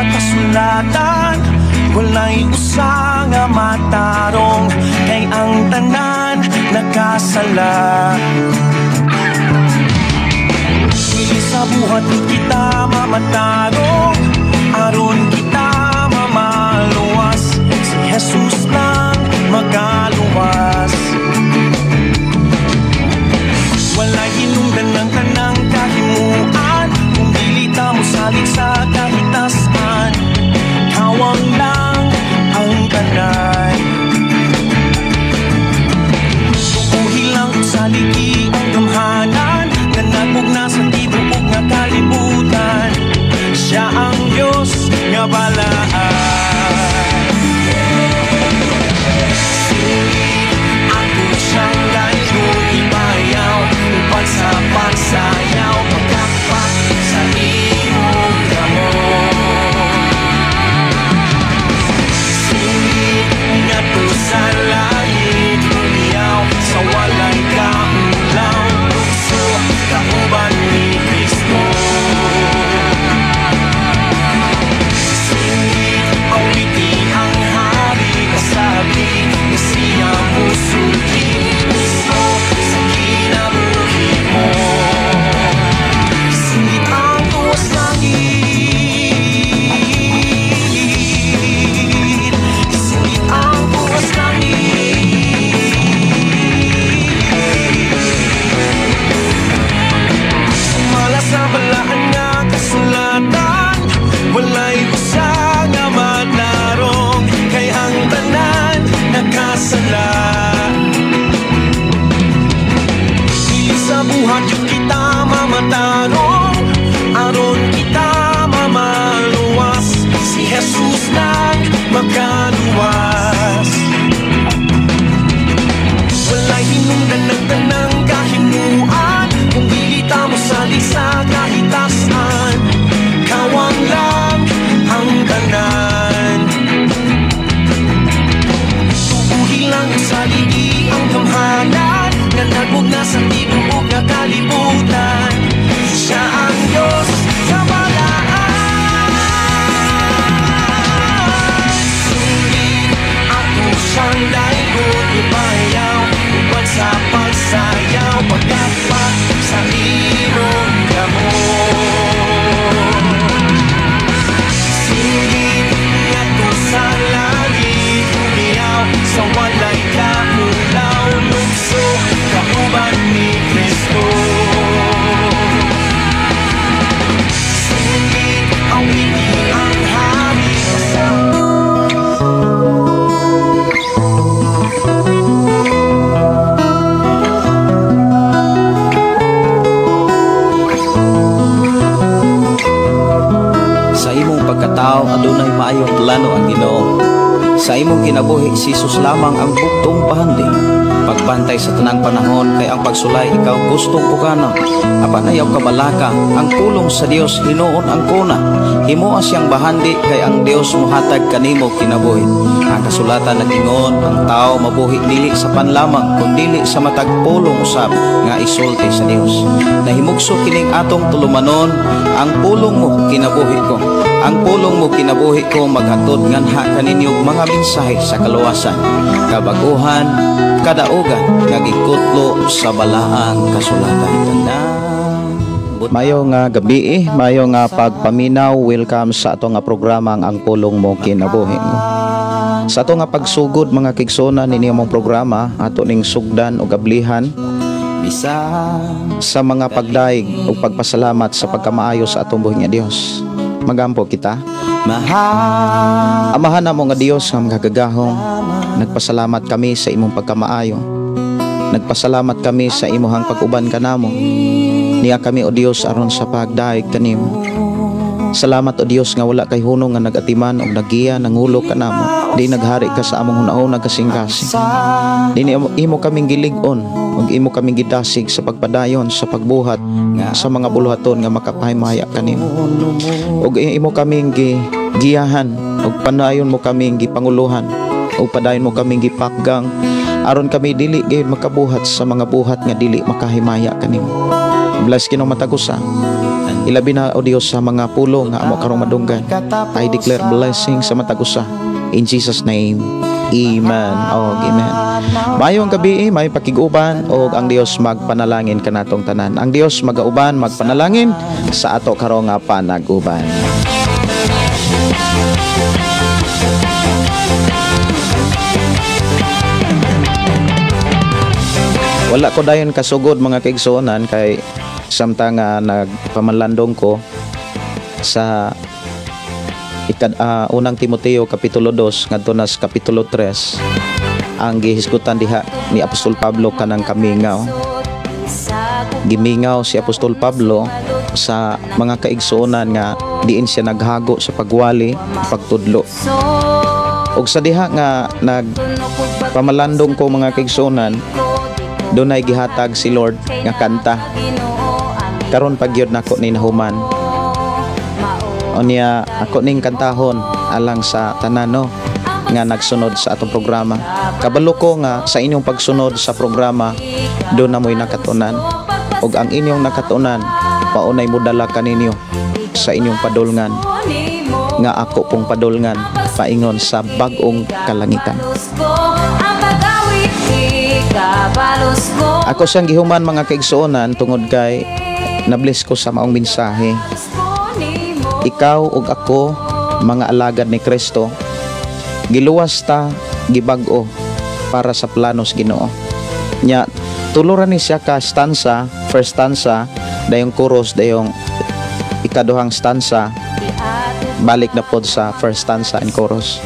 nga kasulatan, walay usa nga matarong, kay ang tanan nakasala. Dili sa buhat kita mamatarong, aron kita mamaluwas, si Jesus lang makaluwas. Walay hinungdan ng tanang kahimuan, kung dili ta mosalig sa kahitasan, kawang lang ang tanan. Tuuhi lang saligi ang gamhanan, nga nagmugna sa tibuok nga kalibutan. Siya ang Diyos nga balaan. Singit ako siyang laygo ibayaw, uban sa pagsayaw, pagkapak sa imong kamot. Singit ngadto sa langit, humiyaw sa walay kaulaw, lukso kauban ni Kristo. Singit awiti ang hari, kasabi nga siya musulti mismo sa kinabuhi mo. Singit ang tuwas langit, singit ang tuwas langit. Sumala sa balaan nga kasulatan, walay usa nga matarong, kay ang tanan nakasala. Dili sa buhat yun kita mamatarong, aron kita mamaluwas, si Jesus lang makaluwas. Walay hinungdan ng tanang kahimuan, kung dili ta mosalig sa kahitasan, kawang lang ang tanan. Tuuhi lang saligi ang gamhanan, nga nagmugna sa tibuok nga kalibutan. Siya ang Diyos nga balaan. Sulit ako siyang daygon ibayaw, uban sa pagsayaw, pagkapak sa imong kamot. Singit ngadto sa langit, humiyaw sa walay kaulaw, lukso kauban ni Kristo. Singit awiti ang hari sa Sa imong pagkatao adunay maayong plano ang Ginoo. Sa imong kinabuhi si Jesus lamang ang bugtong bahandi. Pagbantay sa tanang panahon kay ang pagsulay ikaw gustong pukana. Apan ayaw kabalaka ang pulong sa Dios hinuon ang kuna. Himoa siyang bahandi kay ang Dios mohatag kanimo kinabuhi. Ang kasulatan nag-ingon ang tao mabuhi dili sa panlamang kundili sa matag pulong usab nga isulti sa Dios. Nahimugso kining atong tulumanon, ang pulong mo kinabuhi ko. Ang pulong mo kinabuhi ko maghatod nganha kaninyo mga mensahe sa kaluwasan, kabaguhan, kadaugan nga gikutlo sa balaang kasulatan. Mayo nga gabi, mayo nga pagpaminaw, welcome sa ato nga programa ang Pulong Mo Kinabuhi Mo. Sa ato nga pagsugod mga kigsona ninyo mong programa, ato ning sugdan o gablihan sa mga pagdaig o pagpasalamat sa pagkamaayo sa atong buhi nga Dios. Magampo kita. Amahan namo nga Dios nga makagagahom, nagpasalamat kami sa imong pagkamaayo. Nagpasalamat kami sa imuhang pag-uban kanamo. Niya kami o Dios aron sa pagdaig kanimo. Salamat o Dios nga wala kay hunong nga nagatiman og nagiya nangulo kanamo. Di naghari ka sa among hunahuna kasing-kasing. Di imo kaming gilig-on ug imo kaming gidasig sa pagpadayon sa pagbuhat sa mga buluhaton nga makapahimaya kanimo. Ug imo kaming gigiyahan ug panayon mo kaming gipanguluhan ug padayon mo kaming gipakgang aron kami dili gayud makabuhat sa mga buhat nga dili makahimaya kanimo. Bless kinong matag usa. Ilabi na, O Dios, sa mga pulong nga amo karong madunggan. I declare blessing sa matag usa. In Jesus' name. Amen. Og amen. Maayong gabi, may pakiguban og ang Dios magpanalangin kanatong tanan. Ang Dios magauban, magpanalangin sa ato karong nga panag-uban. Wala ko dayon kasugod, mga kaigsuonan, kay samtang nga nagpamalandong ko sa Unang Timoteo kapitulo 2 ngadto na sa kapitulo 3, ang gihisgutan diha ni Apostol Pablo kanang kamingaw. Gimingaw si Apostol Pablo sa mga kaigsuonan nga diin siya naghago sa pagwali, pagtudlo. Ug sa diha nga nagpamalandong ko, mga kaigsuonan, dunay gihatag si Lord nga kanta. Karon pag gyud nako ni nahuman. Unya ako ning kantahon alang sa tanan, no, nga nagsunod sa atong programa. Kabalo ko nga sa inyong pagsunod sa programa duna mo'y nakatunan. Ug ang inyong nakatunan maunay modala kaninyo sa inyong padulngan nga ako pong padulngan paingon sa bag-ong kalangitan. Ako siyang gihuman, mga kaigsuonan, tungod kay nabless ko sa maong mensahe. Ikaw ug ako, mga alagad ni Kristo, giluwas ta, gibag-o para sa planos Ginoo. Nya tulo ra ni siya ka stanza, first stanza, dayong chorus, dayong ikaduhang stanza, balik na pod sa first stanza and chorus.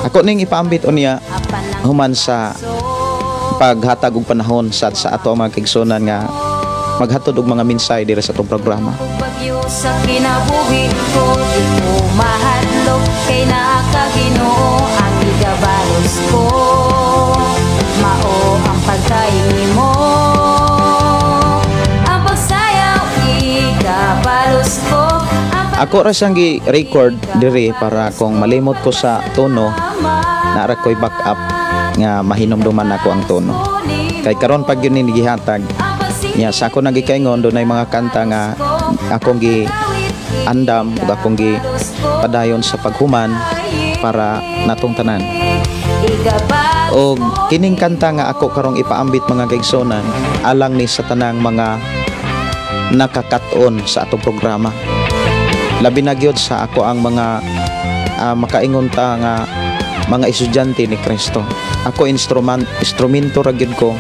Ako ning ipaambit unya human sa paghatag og panahon sa ato ang mga kaigsuonan nga maghatod og mga mensahe diri sa atong programa. Bagyo sa kinabuhi ko, di ko mahadlok kay naa ka, Ginoo. Ang igabalos ko mao ang pagtay nimo, ang pagsayaw igabalos ko ang Ako ra siyang gi-record diri para kung malimot ko sa tono, naa ko'y backup nga mahinumduman ako ang tono. Kay karon pag yun ni gihatag nya sa ako nagikaingon, dunay mga kanta nga akong gi andam ug akong gi padayon sa paghuman para natong tanan. Og kining kanta nga ako karong ipaambit, mga kaigsuonan, alang ni sa tanang mga nakakat-on sa atong programa. Labi na gyud sa ako ang mga makaingon ta nga mga estudyante ni Kristo. Ako instrumento ra gyud ko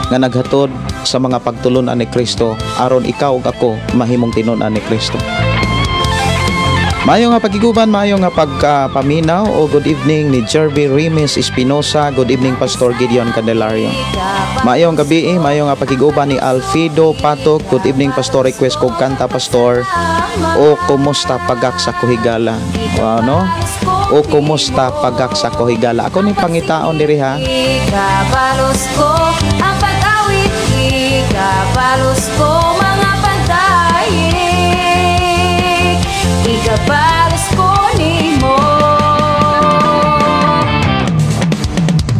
nga naghatod sa mga pagtulunan ni Kristo aron ikaw ug ako mahimong tinun-an ni Kristo. Maayo nga pagiguban, maayo nga pagkapaminaw o good evening ni Jerby Rimes Espinosa. Good evening, Pastor Gideon Candelario. Maayong gabi, eh, maayo nga pagiguban ni Alfido Patok. Good evening, Pastor. Request kog kanta, Pastor. O kumusta pagak sa kuhigala. Wow, no? O kumusta pagak sa kuhigala. Ako ni pangitaon diri ha. Ikabalos ko ang pag-awit, ikabalos ko mga pantay, ikabalos ko nimo,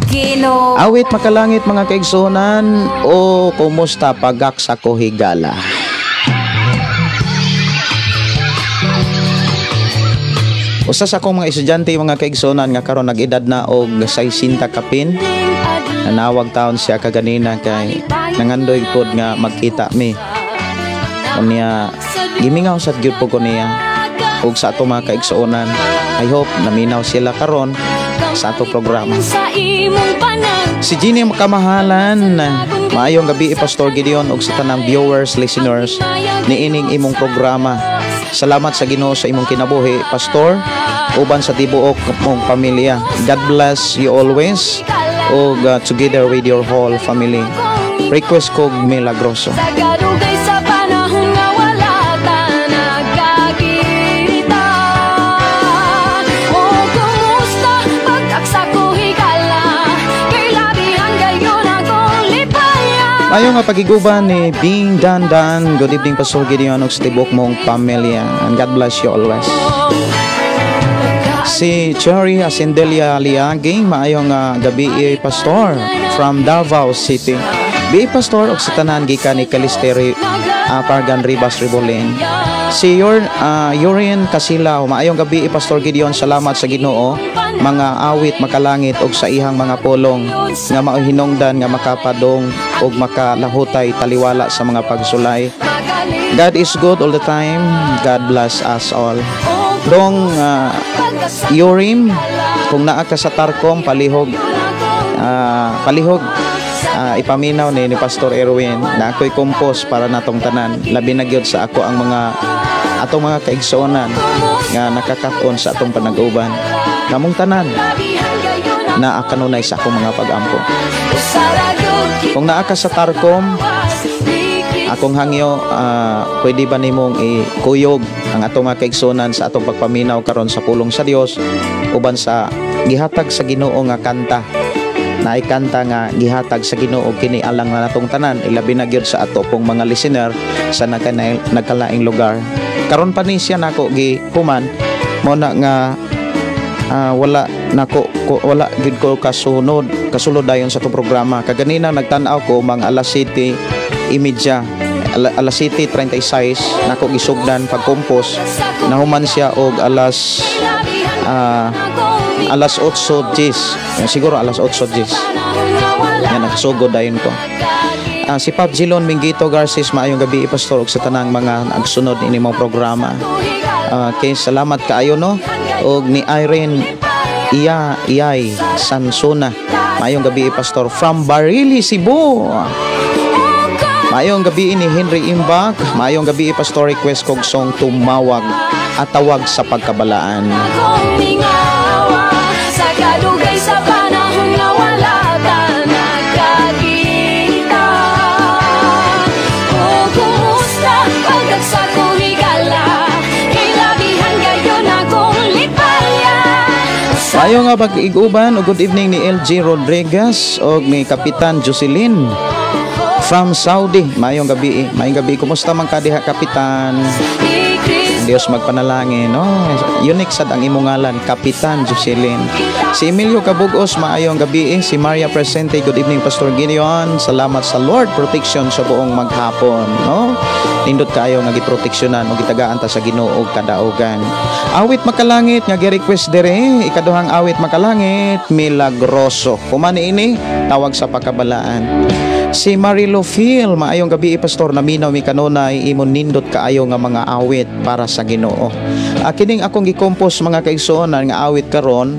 Ginoo. Awit makalangit, mga kaigsunan, o kumusta pagak sa kuhigala. Usa sa akong mga estudyante, mga kaigsunan, nga karon nag-edad na og 60 kapin. Nanawag taon siya kaganina kay nangandoy pod nga magkita mi. Unya gimingaw sad gyud po ko niya ug sa ato mga kaigsuonan. I hope naminaw sila karon sa ato programa. Si Jeannie Kamahalan, maayong gabi, Pastor Gideon ug sa tanang viewers, listeners niining imong programa. Salamat sa Ginoo sa imong kinabuhi, Pastor, uban sa tibuok mong pamilya. God bless you always ug together with your whole family. Request kog Milagroso. Sa gadugay sa panahon nga wala ta nagkakita. O kumusta pagaksa ko higala, kay labihan gayon akong lipaya. Maayong nga pagiguban ni Bing Dandan. Good evening, Pastor Gideon ug sa tibuok mong pamilya. And God bless you always. Si Cherry Asendelia Liaging, maayong gabi, Pastor, from Davao City. Bi Pastor og sa tanan, gikan ni Calisteri Pargan Ribas Ribolin. Si Yor, Yorin Kasilaw, maayong gabi, Pastor Gideon, salamat sa Ginoo mga awit makalangit og sa ihang mga pulong nga mao hinungdan nga makapadong og makalahutay taliwala sa mga pagsulay. God is good all the time. God bless us all. Dong Yorim, kung naa ka sa Tarcom, palihog palihog ipaminaw ni Pastor Erwin na ako'y compose para natong tanan, labi na gyud sa ako ang mga atong mga kaigsuonan nga nakakaton sa atong panag-uban, kamong tanan na kanunay sa akong mga pag-ampo. Kung naa ka sa Tarcom, akong hangyo, pwede ba nimong ikuyog ang atong mga kaigsuonan sa atong pagpaminaw karon sa pulong sa Dios uban sa gihatag sa Ginoo nga kanta? Naay kanta nga gihatag sa Ginoo kini alang na natong tanan, ilabi na gyud sa ato pong mga listener sa nagkalaing lugar. Karon pa ni siya nako gihuman mo na nga wala nako ko, wala gid ko kasunod kasulod dayon sa atong programa. Kaganina nagtan-aw ko mga alas 7:30, alas 7:36 nako gisugdan pag-compose. Nahuman siya og alas 8:10, siguro alas 8:10 yan nakasugod dayon ko. Si Pap Gilon Mingito Garcis, maayong gabi, Pastor, ug sa tanang mga nagsunod ini mong programa. Okay, salamat kaayo, no. Og ni Irene Iya Iyay Sansuna, maayong gabi, Pastor, from Barili, Cebu. Maayong gabi ni Henry Imbak, maayong gabi, Pastor, request kog song "Tumawag at Tawag sa Pagkabalaan". Akong mingawa sa kadugay sa panahon nga wala ta nakakita. O kumusta pagdagsa ko higala, kay labihan gayon akong lipaya. Maayo nga pag-iguban o good evening ni LG Rodriguez o ni Kapitan Jocelyn from Saudi. Maayong gabi. Maayong gabi. Kumusta man ka diha, Kapitan? Dios magpanalangin, no? Unique sad ang imong ngalan, Kapitan Jocelyn. Si Emilio Cabugos, maayong gabi. Si Maria Presente, good evening, Pastor Gideon. Salamat sa Lord protection sa buong maghapon, no? Nindot kaayo nga giproteksyonan o gitagaan ta sa Ginoo og kadaugan. Awit makalangit nga gi-request dere, ikaduhang awit makalangit, "Milagroso". Kumani ini, "Tawag sa Pagkabalaan". Si Marilo Phil, maayong gabi, Pastor, naminaw mi kanunay imo nindot kaayo nga mga awit para sa Ginoo. Kining akong gi-compose, mga kaigsuonan, nga awit karon,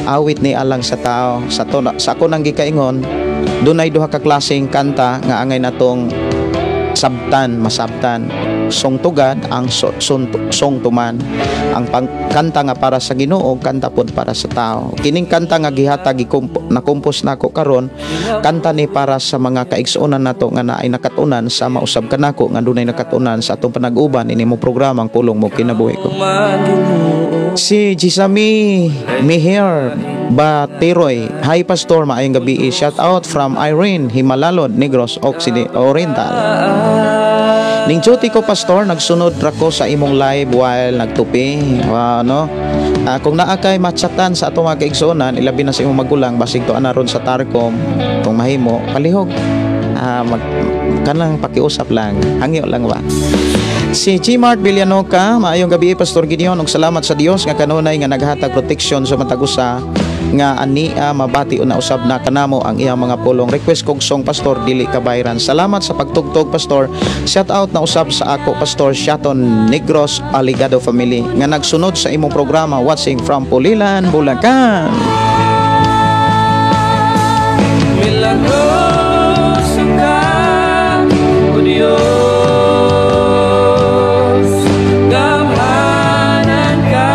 awit ni alang sa tao. Sa to, sa ako nang gikaingon, dunay duha ka klaseng kanta nga angay natong sabtan, masabtan. Song to God, ang song to man. Ang kanta nga para sa Ginoo, kanta pod para sa tao. Kining kanta nga gihatag na-compose nako karon, kanta ni para sa mga kaigsuonan nato nga naay nakatunan sa mausab kanako nga dunay nakatunan sa atong panag-uban ini mo programang Pulong Mo Kinabuhi Ko. Si Jisami Mihir Batiroy. Hi, Pastor, maayong gabi. Shout out from Irene Himalalod, Negros Occident Oriental. Ning duty ko, Pastor, nagsunod ra ko sa imong live while nagtupi. Wow, no? Kung naa kay machatan sa atong mga kaigsuonan, ilabi na sa imong magulang, basig to ana ron sa Tarcom, kung mahimo, palihog. Mag kanang pakiusap lang, hangyo lang ba. Si Gmart Villanoca, maayong gabi, Pastor Gideon, ug salamat sa Dios nga kanunay nga naghatag protection sa matag usa nga ania mabati o nausab na kanamo ang iyang mga pulong. Request kog song, Pastor, "Dili Kabayran". Salamat sa pagtugtog, Pastor. Shout out na usab sa ako, Pastor Shaton Negros Aligado family nga nagsunod sa imong programa, watching from Pulilan, Bulacan. Milagroso ka, O Diyos. Gamhanan ka,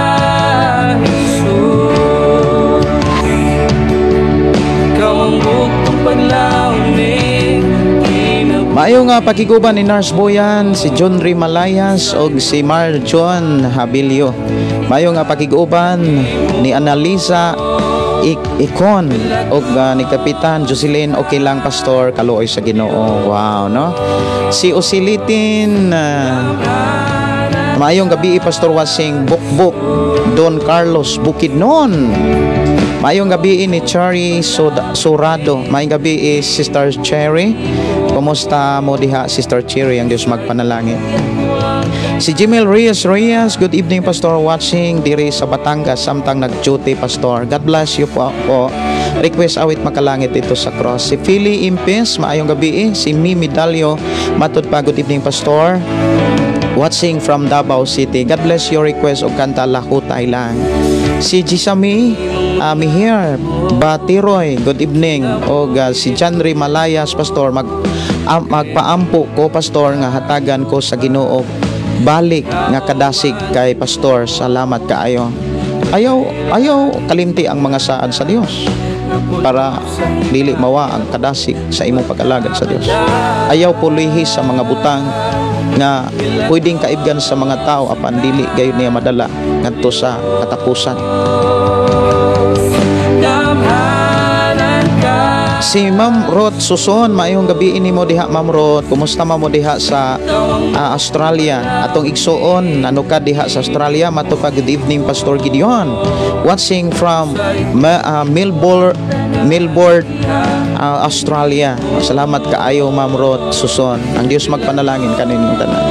Jesus. Ikaw ang buktong paglaom ning kinabuhi. Maayo nga pakiguban ni Nurse Boyan, si John Ray Malayas og si Marjon Habilio. Maayo nga pakiguban ni Annalisa Ikon og ni Kapitan Jocelyn. Okay lang, Pastor, kaluoy sa Ginoo. Wow, no? Si Osilitin, maayong gabi, Pastor, watching Bukbuk Don Carlos Bukidnon. Maayong gabi ni Cherry Surado. Maayong gabi Sister Cherry. Kumusta mo diha, Sister Cherry? Ang Diyos magpanalangin. Si Jimel Reyes Reyes, good evening Pastor, watching diri sa Batangas samtang nag-duty Pastor. God bless you po. Request awit makalangit dito sa cross. Si Philly Impes, maayong gabi. Si Mimi Dalio, matud pa, good evening Pastor. Watching from Davao City. God bless your request og kanta Lahutay lang. Si Jisami Mihir Batiroy, good evening. Og si Janry Malayas, Pastor, magpaampo ko Pastor nga hatagan ko sa Ginoo balik nga kadasig kay Pastor. Salamat kaayo. Ayaw kalimti ang mga saad sa Dios para dili mawa ang kadasig sa imong pag-alagad sa Dios. Ayaw pulihi sa mga butang nga pwedeng kaibgan sa mga tao apan dili gayud niya madala ngadto sa katapusan. Si Ma'am Ruth Suson, maayong gabi nimo diha Ma'am Ruth. Kumusta man mo diha sa Australia? Atong igsuon ano ka diha sa Australia? Mato pa, good evening Pastor Gideon. Watching from Melbourne, Australia. Salamat kaayo Ma'am Ruth Suson. Ang Dios magpanalangin kaninyong tanan.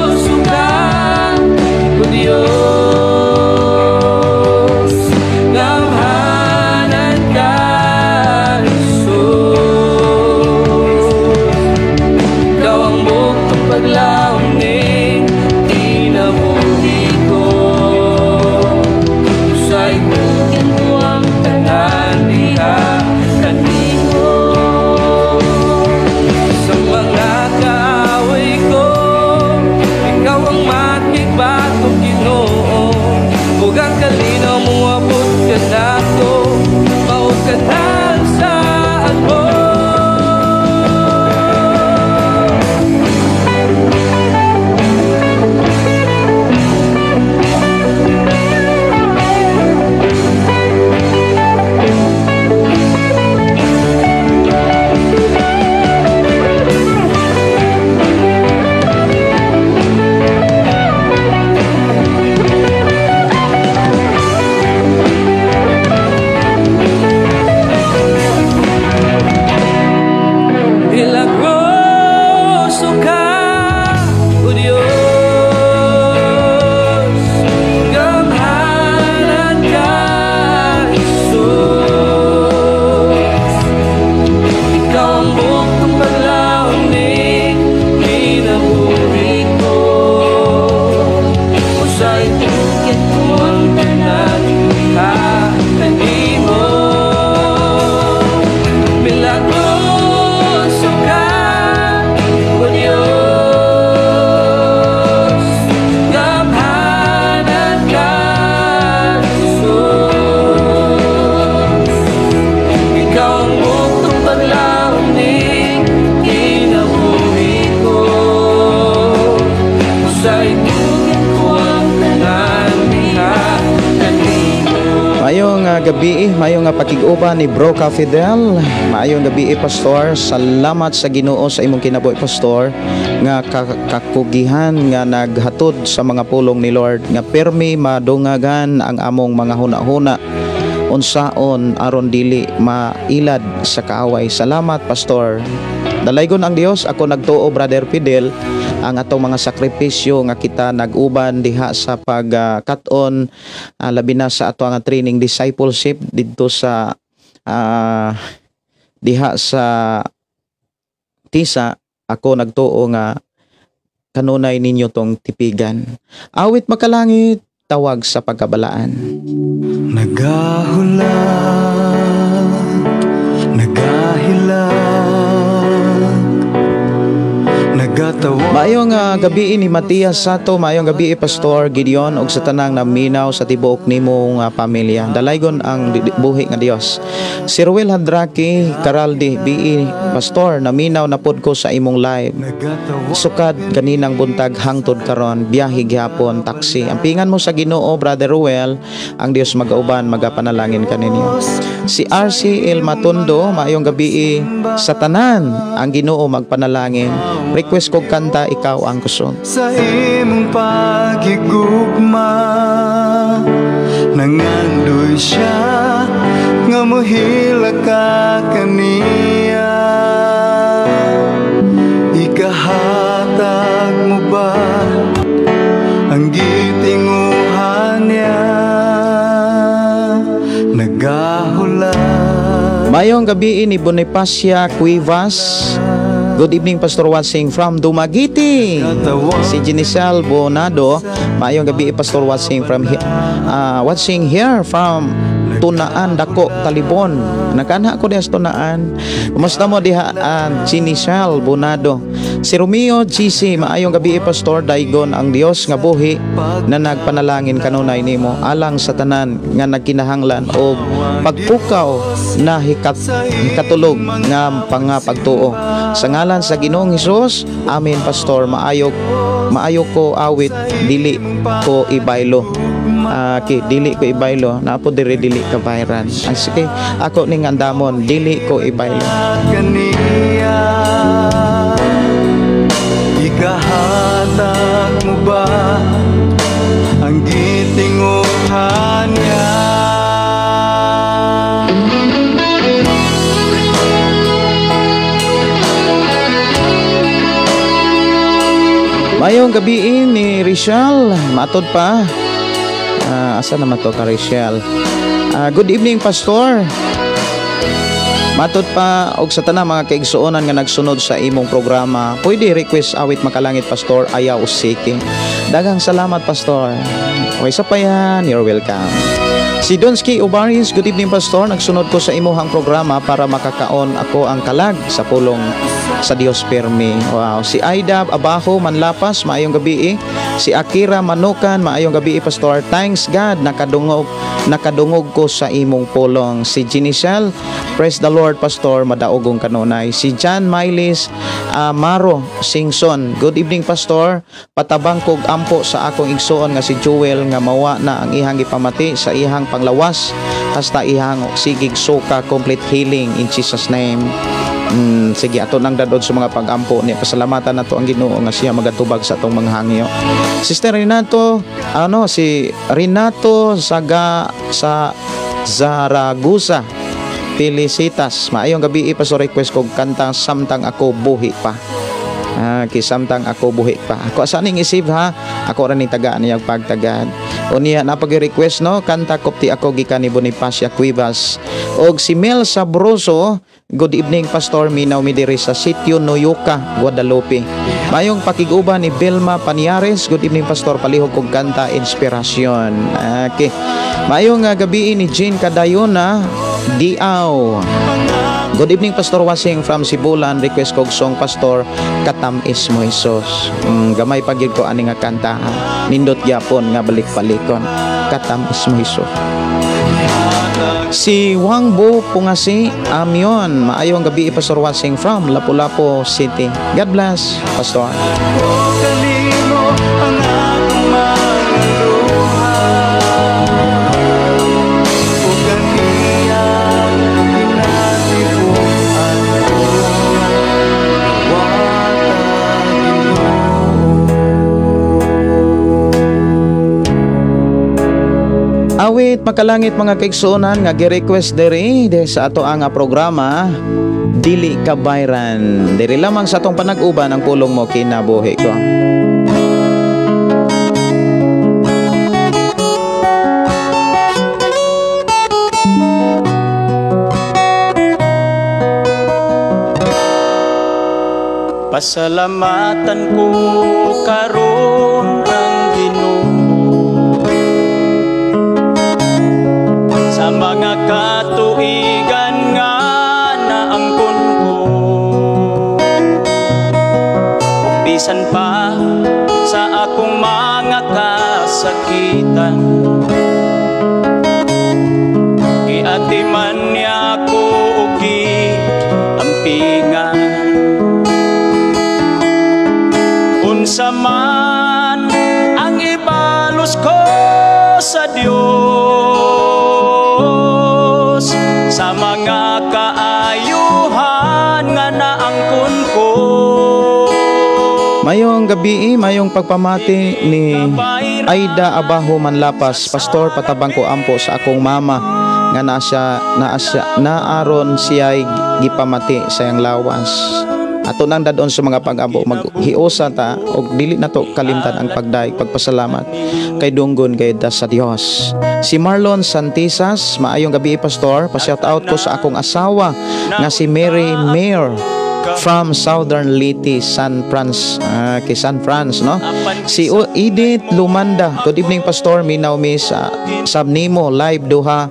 Gabi, maayong pakig-uban ni Bro Fidel. Maayong gabi, Pastor. Salamat sa Ginoo sa imong kinabuhi, Pastor, nga kakugihan nga naghatod sa mga pulong ni Lord nga permi madungagan ang among mga huna-huna unsaon aron dili mailad sa kaaway. Salamat, Pastor. Dalaygon ang Dios. Ako nagtuo, Brother Fidel, ang atong mga sakripisyo nga kita nag-uban diha sa pagkat-on, labi na sa ato ang training discipleship didto sa diha sa Tisa. Ako nagtuo nga kanunay ninyo tong tipigan. Awit makalangit, tawag sa pagkabalaan. Nagahulat, nagahilak, Maayong gabi ni Matias Sato, maayong gabi Pastor Gideon ug sa tanang naminaw sa tibuok nimong pamilya. Dalaygon ang buhi nga Dios. Si Ruel Hadraki Caraldi, BE Pastor, naminaw na pod ko sa imong live. Sukad kaninang buntag hangtod karon, biyahe gihapon taxi. Ampingan mo sa Ginoo, Brother Ruel, ang Dios magauban, magapanalangin kaninyo. Si RC El Matundo, maayong gabi sa tanan, ang Ginoo magpanalangin. Request ko kanta Ikaw ang Kusog. Sa imong pagigugma, nangandoy siya nga Mohila ka kaniya. Ikahatag mo ba ang gitinguhan niya? Nagahula. Mayong gabi ni Bonifacia Cuevas. Good evening, Pastor Watsing from Dumaguete. Si Ginisel Bonado. Mayong gabi, Pastor Watsing from watching here from Tunaan, Dako, Talibon. Nakanha ko diha sa Tunaan. Kumusta mo diha, Ginisel Bonado? Si Romeo GC, maayong gabi, Pastor. Daigon ang Dios nga buhi na nagpanalangin kanunay nimo alang sa tanan nga nagkinahanglan og pagpukaw na hikatulog nga pangapagtuo. Sa ngalan sa Ginoong Hesus, amen. Pastor, maayo maayo ko awit dili ko ibaylo. Okay, dili ko ibaylo. Napo diri dili ka bayran. Ay, sige, ako ning andamon, dili ko ibaylo. Kaniya. Ikahatag mo ba ang gitinguhan niya? Mayong gabi ni Richelle, matod pa. Asa naman to ka, Richelle? Good evening, Pastor. Matod pa og sa tanang mga kaigsuonan nga nagsunod sa imong programa. Pwede request awit makalangit, Pastor, ayaw usiki. Daghang salamat, Pastor. Okay sa pa yan, you're welcome. Si Donsky Obaris, good evening, Pastor. Nagsunod ko sa imuhang programa para makakaon ako ang kalag sa pulong sa Dios permi. Wow. Si Aida Abajo Manlapas, maayong gabi. Si Akira Manukan, maayong gabi, Pastor. Thanks God, nakadungog ko sa imong pulong. Si Ginicel, praise the Lord, Pastor, madaogong kanunay. Si John Miles Amaro Singson, good evening, Pastor. Patabang kog ampo sa akong igsuon nga si Joel nga mawa na ang ihang gipamati sa ihang panglawas hasta ihang sigig suka, complete healing in Jesus name. Sige, ato nang dadod sa mga pag-ampo niya. Pasalamatan nato ang Ginoo nga siya magatubag sa atong mga hangyo. Sister Renato, si Renato Saga sa Zaragoza, Felicitas. Maayong gabi, Pastor, request kog kanta Samtang Ako Buhi Pa. Samtang Ako Buhi Pa. Ako asa ning isip ha? Ako ra ning tagaan niya pagtagad. Unya napag-request no kanta Kopti Ako gikan ni Bonifacia Cuevas. Og si Mel Sabroso, good evening, Pastor, minaw mi diri sa Sitio Noyoka, Guadalupe. Mayong pakig-uban ni Belma Paniares, good evening, Pastor, palihog kog kanta Inspirasyon. Okay. Mayong gabi ni Jean Cadayona Diaw. Good evening, Pastor Wasing from Sibulan, request kog song, Pastor, Katamis Mo Jesus. Gamay pa gyud ko ani nga kanta. Nindot gyapon nga balik-balikon. Katamis Mo Jesus. Si Wangbo Pungasi Amion, maayong gabi, Pastor Wasing from Lapu-Lapu City. God bless, Pastor. Awit makalangit mga kaigsuonan nga gi-request diri sa ato ang programa Dili Ka Bayran. Diri lamang sa atong panag-uban ang pulong mo kinabuhi ko. Pasalamatan ko karon ang Ginoo sa mga katuigan nga naangkon ko. Ug bisan pa sa akong mga kasakitan, giatiman niya ako ug giampingan. Unsa man ang ibalos ko sa Dios sa mga kaayuhan nga naangkon ko. Mayong gabi, mayong pagpamati ni Aida Abajo Manlapas. Pastor, patabang ko ampo sa akong mama nga naa siya naaron siya'y gipamati sa iyang lawas. Ato nang dadon sa mga pag-abo, maghiusa ta og dili nato kalimtan ang pagdayeg, pagpasalamat kay dunggon kay da sa Dios. Si Marlon Santisas, maayong gabi, pastor, pa-shout out ko sa akong asawa nga si Mary Mayer from Southern Leyte, San Franz, kay San Franz, no? Si Edith Lumanda, good evening, pastor, minaw mi sa sab nimo live duha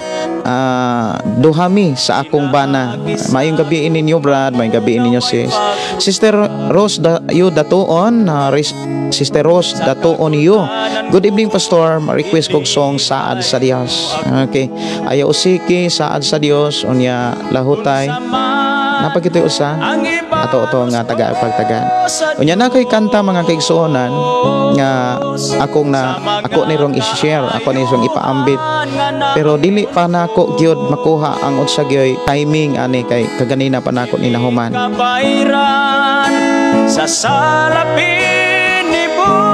duha mi sa akong bana. Maayong gabi ninyo, brad, maayong gabi ninyo, sis. Sister Rose da, yu Datuon, Sister Rose Datuon yu. Good evening, pastor, request kog song Saad sa Dios. Okay. Ayaw usiki, Saad sa Dios, unya Lahutay. Napagkito'y usa ato ato nga taga pagtagan. Unya na kay kanta, mga kaigsuonan, nga akong na ako ni rong i-share, ako ni rong ipaambit. Pero dili pa nako gyud makuha ang unsa gyoy timing ani kay kaganina pa nako ni nahuman. Kabayran sa salapi ni Bulawan.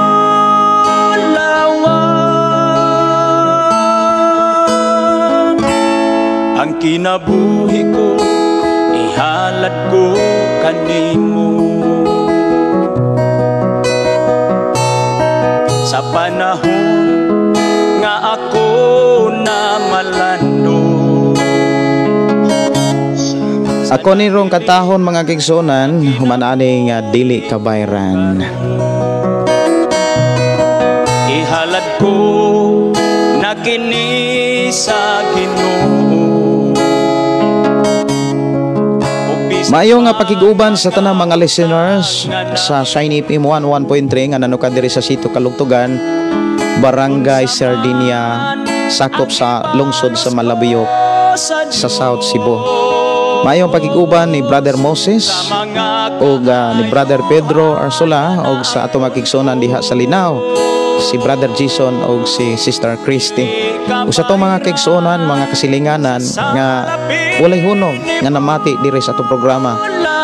Ang kinabuhi ko ihalad ko kanimo sa panahon nga ako na malando. Ako ni rong kantahon, mga kaigsuonan, human ani nga Dili Kabayran. Ihalad ko na kini sa Ginoo. Maayo nga pakig-uban sa tanang mga listeners sa Shiny FM 101.3 nga nanukad diri sa Sitio Kalugtugan, Barangay Sardinia, sakop sa lungsod sa Malabuyok sa South Cebu. Maayong pakig-uban ni Brother Moses ug ni Brother Pedro Arsola ug sa ato makigsunan diha sa Linaw, si Brother Jason ug si Sister Christy. Ug sa atong mga kaigsuonan, mga kasilinganan nga walay hunong nga namati diri sa atong programa.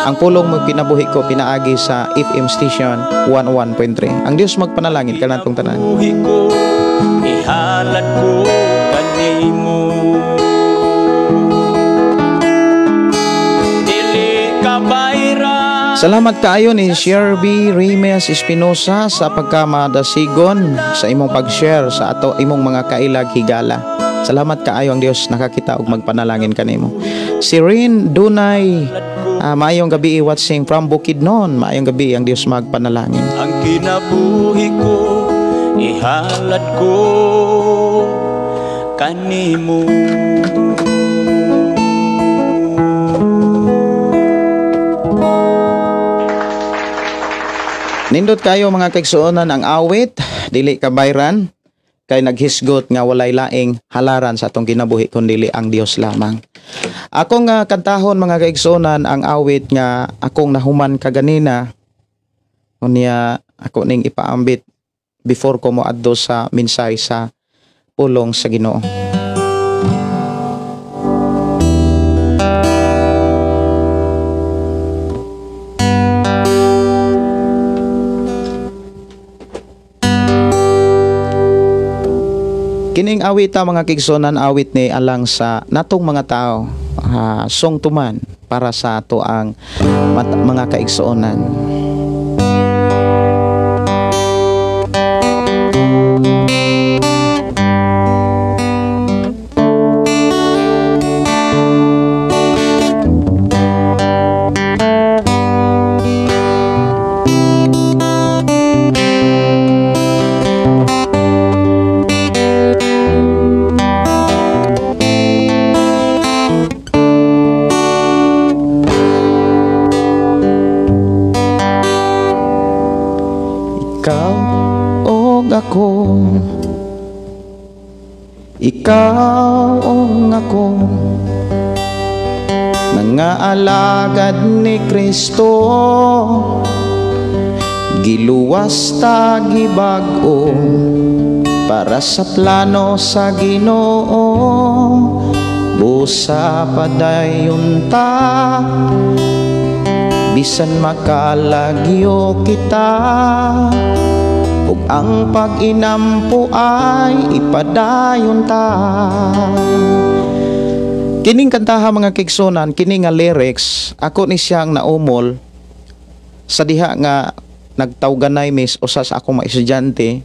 Ang Pulong mo Kinabuhi Ko pinaagi sa FM station 101.3. Ang Dios magpanalangin kanatong tanan. Buhi ko ihalad ko kanimo dili kabayran. Salamat kaayo ni Sherby Rimes Espinosa sa pagkamadasigon sa imong pag-share sa ato imong mga kailag higala. Salamat kaayo, ang Dios nakakita ug magpanalangin kanimo. Si Rin Dunay, maayong gabi, watching from Bukidnon. Maayong gabi, ang Dios magpanalangin. Ang kinabuhi ko ihalad ko kanimo. Nindot kayo, mga kaigsuonan, ang awit Dili Kabayran kay naghisgot nga walay laing halaran sa atong kinabuhi kundi ang Dios lamang. Akong nga kantahon, mga kaigsuonan, ang awit nga akong nahuman kaganina, unya ako ning ipaambit before ko moadto sa minsay sa pulong sa Ginoo. Kining awita, mga kaigsuonan, awit ni alang sa natong mga tao, song tuman para sa ato ang mga kaigsuonan. Ikaw og ako, ikaw og ako, mga alagad ni Kristo, giluwas ta gibag-o para sa plano sa Ginoo. Busa padayon ta bisan makalagyo kita, ug ang pag-inampo ay ipadayon ta. Kining kantaha, mga kaigsuonan, kini nga lyrics, ako ni siyang naumol sa diha nga nagtawganay mis usa sa akong mga estudyante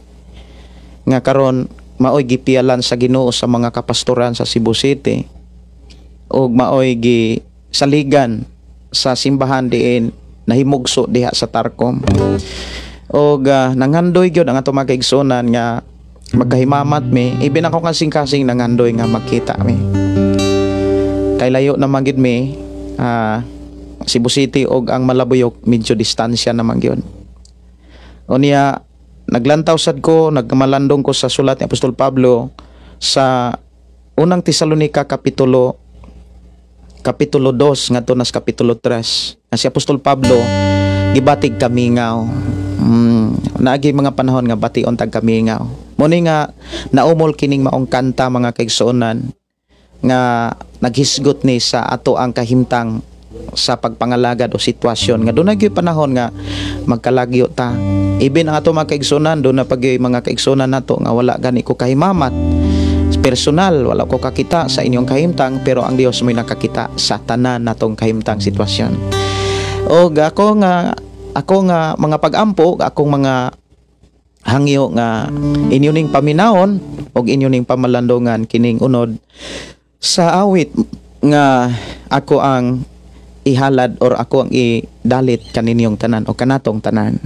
nga karon maoy gipialan sa Ginoo sa mga kapastoran sa Cebu City ug maoy gi saligan sa simbahan diin nahimugso diha sa Tarcom. Og nanghandoy gyud ang atong mga kaigsuonan nga magkahimamat mi, even ako kasing-kasing nanghandoy nga magkita mi. Kay layo naman gyud mi, Cebu City og ang Malabuyok medyo distansya naman gyud. Unya naglantaw sad ko, nagmalandong ko sa sulat ni Apostol Pablo sa Unang Tesalonika kapitulo 2 ngadto nas kapitulo 3. Nga si Apostol Pablo gibatig kamingaw. Naagi mga panahon nga bation tag kamingaw. Mo ni nga naumol kining maong kanta, mga kaigsuonan, nga naghisgot ni sa ato ang kahimtang sa pagpangalagad o sitwasyon nga doon gyud panahon nga magkalagyo ta. Even ang ato mga kaigsuonan, doon na pag mga kaigsuonan nato nga wala gani ko kahimamat personal, wala ko kakita sa inyong kahimtang, pero ang Dios mo'y nakakita sa tanan natong kahimtang sitwasyon. Og ako nga mga pag-ampo, akong mga hangyo nga inyo ning paminawon og inyo ning pamalandungan kining unod sa awit nga ako ang ihalad or ako ang idalit kaninyong tanan o kanatong tanan.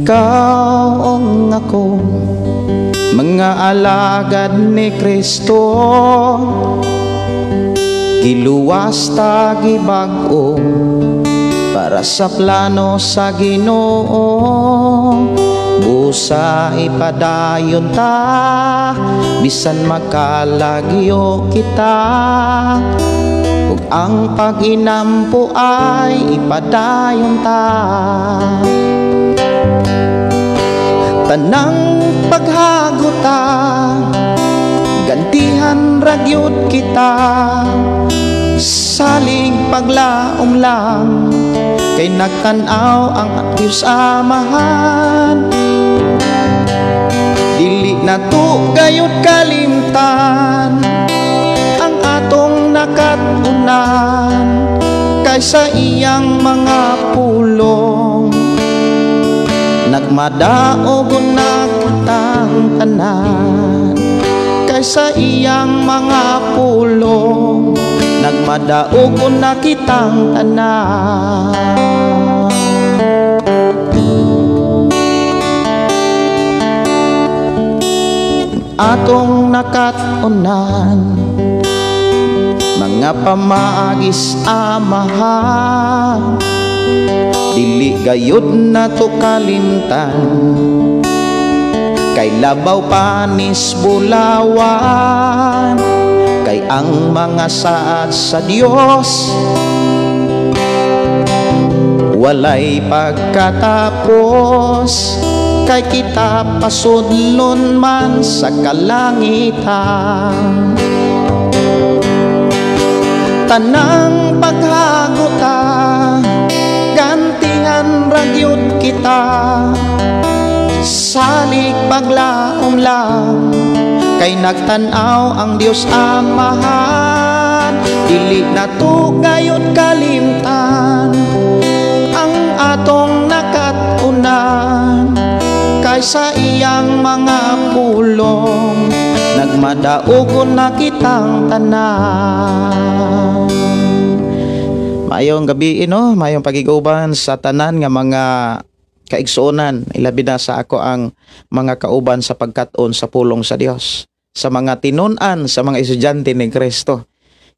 Ikaw ang ako, mga alagad ni Kristo, giluwas ta, gibag-o para sa plano sa Ginoo. Busa ipadayon ta bisan makalagyo kita, ug ang pag-inampo ay ipadayon ta. Tanang paghagota, gantihan ragyod kita, salig paglaom lang kay nagtan-aw ang Diyos Amahan. Dili na to gayud kalimtan ang atong nakat-unan, kaysa iyang mga pulong nagmadaog na kitang tanan. Kaysa iyang mga pulong nagmadaog na kitang tanan. Atong nakat-unan, mga pamaagis Amahan, dili gayud nato kalimtan, kay labaw panis bulawan, kay ang mga saad sa Dios walay pagkatapos, kay kita pasudlon man sa kalangitan. Tanang paghagota, gantihan ragyod kita, salig paglaom lang kay nagtan-aw ang Dios Amahan. Dili na to gayud kalimtan ang atong nakat-unan, kaysa iyang mga pulong nagmadaogon na kitang tanan. Maayong gabi, no? Maayong pagiguban sa tanan nga mga kaigsuonan, ilabi na sa ako ang mga kauban sa pagkat-on sa pulong sa Dios, sa mga tinun-an, sa mga estudyante ni Kristo.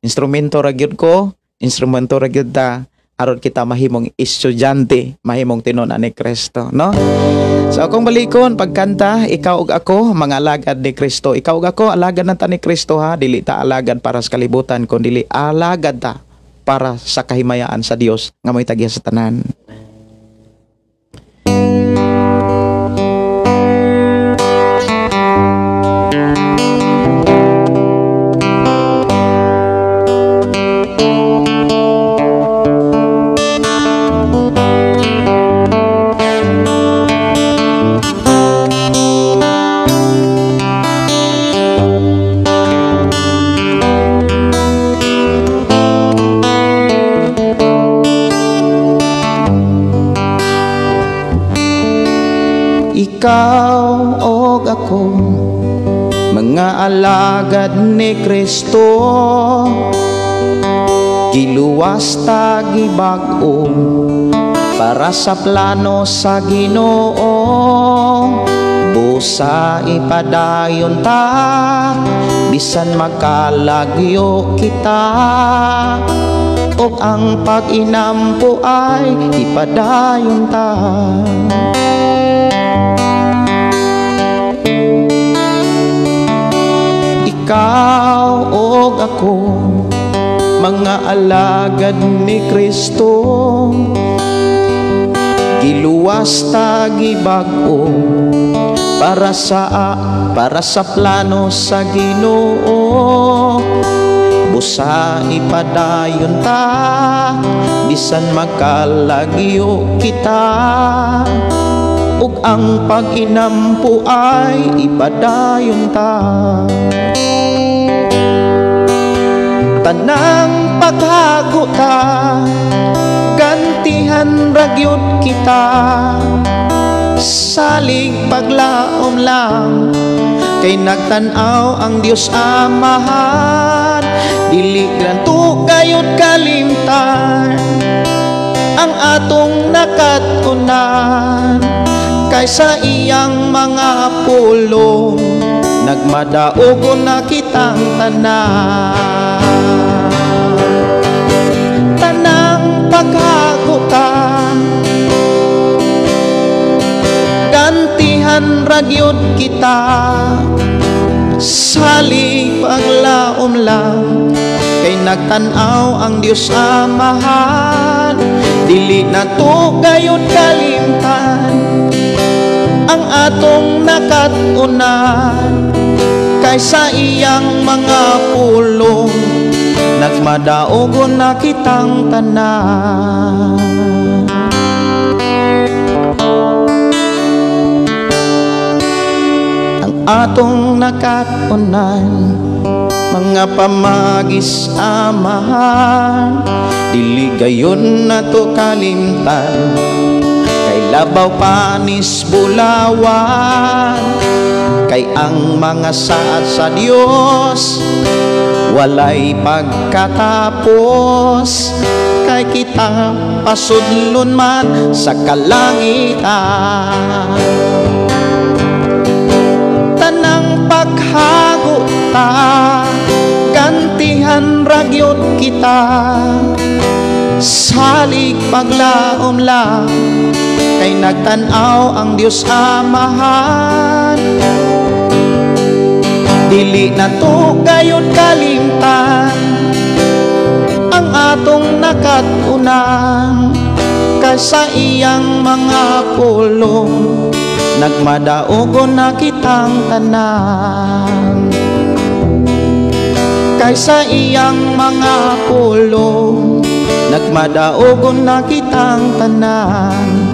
Instrumento ra gyud ko, instrumento ra gyud ta aron kita mahimong estudyante, mahimong tinun-an ni Kristo, no? So akong balikon pagkanta, ikaw ug ako mga alagad ni Kristo. Ikaw ug ako alagad na ta ni Kristo, ha, dili ta alagad para sa kalibutan, kun dili alagad ta para sa kahimayaan sa Dios nga mo'y tagya sa tanan. Ikaw og ako, mga alagad ni Kristo, giluwas ta gibag-o para sa plano sa Ginoo. Busa ipadayon ta bisan magkalagyo kita, og ang pag-inampo ay ipadayon ta. Ikaw og ako, mga alagad ni Kristo, giluwas ta gibag-o para sa plano sa Ginoo. Busa ipadayon ta bisan magkalagyo kita, ug ang pag-inampo ay ipadayon ta. Tanang paghago ta, gantihan ragyod kita, salig paglaom lang kay nagtan-aw ang Dios Amahan. Dili granto gayud kalimtan ang atong nakat-unan, kaysa iyang mga pulong nagmadaogon na kitang tanan. Tanang paghagutan, gantihan ragyod kita, salig paglaom lang kay nagtan-aw ang Dios Amahan. Dili na to gayud kalimtan ang atong nakat-unan, kaysa iyang mga pulong nagmadaogon na kitang tanan. Ang atong nakat-unan, mga pamagis Amahan, dili gayon na to kalimtan kay labaw panis bulawan. Kay ang mga saad sa Dios walay pagkatapos, kay kita pasudlon man sa kalangitan. Tanang paghago ta, gantihan ragyod kita, salig paglaom lang kay nagtan-aw ang Dios Amahan. Dili na to gayud kalimtan ang atong nakat-unan, kaysa iyang mga pulong nagmadaogon na kitang tanan. Kaysa iyang mga pulong nagmadaogon na kitang tanan.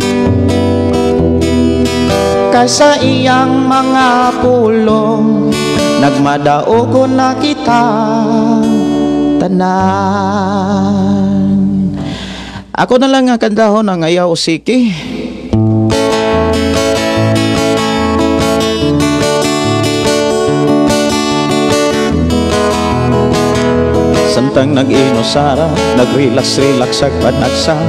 Kaysa iyang mga pulong nagmadaogon na kitang tanan. Ako na lang ang kandahon ang ayaw siki. Samtang nag-inusara, nag-relax-relax ag panagsa,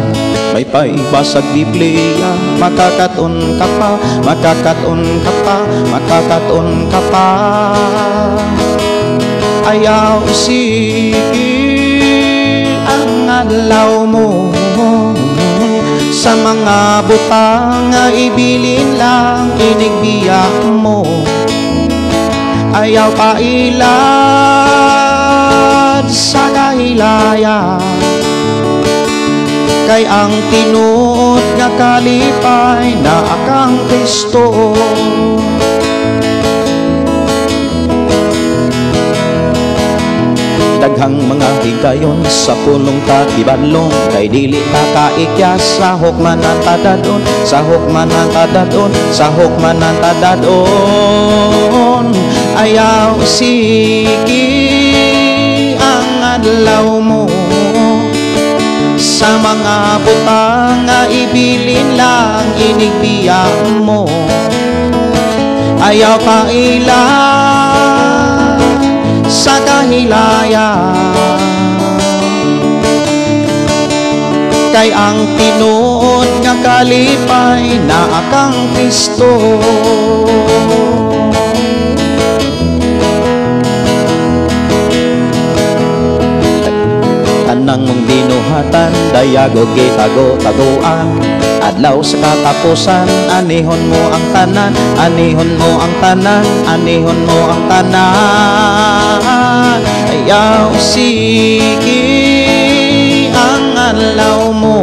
may paibasag Biblia, makakaton ka pa, makakaton ka pa, makakaton ka pa. Ayaw sige ang adlaw mo sa mga butang nga ibilin lang inigbiyak mo. Ayaw pailad sa kahilaya, Kay ang tinuod nga kalipay naa kang Kristo. Daghang mga higayon sa pulong tagibanlong, kay dili ta kaikyas, sahok man ang tadadon, sahok man ang tadadon, sahok man ang tadadon. Ayaw siki ang adlaw mo sa mga butang nga ibilin lang inigbiya mo. Ayaw paila sa kahilayan, kay ang tinuod nga kalipay naa kang Kristo. Tanang mong binuhatan, dayag og gitago-tagoan, adlaw sa katapusan, anihon mo ang tanan, anihon mo ang tanan, anihon mo ang tanan. Ayaw siki ang adlaw mo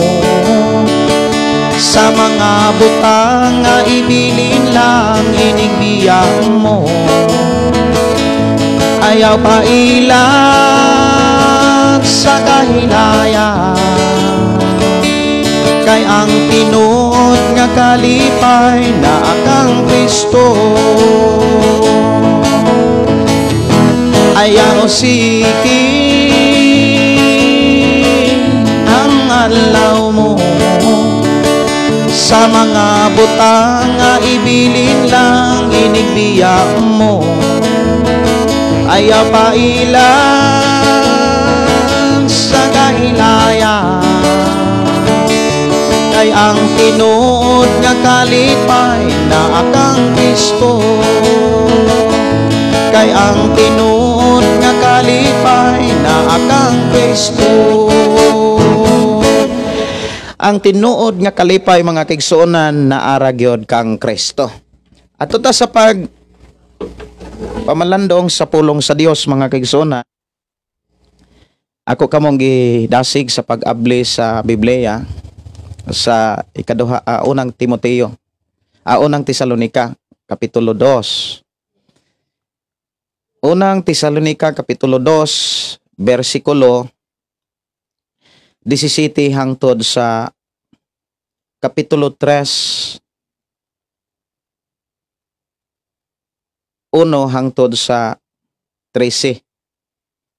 sa mga butang nga ibilin lang inigbiya mo. Ayaw pailag sa kahilayan, kay ang tinuod nga kalipay naa kang Kristo. Ayaw siki ang adlaw mo sa mga butang nga ibilin lang inigbiya mo. Ayaw pailan sa kahilayan, kay ang tinuod nga kalipay naa kang Kristo. Kay ang tinuod nga kalipay naa kang Kristo. Ang tinuod nga kalipay mga kaigsuonan naara gyud kang Kristo. Ato ta sa pag pamalandong sa pulong sa Dios mga kaigsuonan. Ako kamong gidasig sa pag-abli sa Biblia sa ikaduha, unang Timoteo, unang Tesalonika kapitulo 2. Unang Tesalonika kapitulo 2 bersikulo 17 hangtod sa kapitulo 3 1 hangtod sa 13.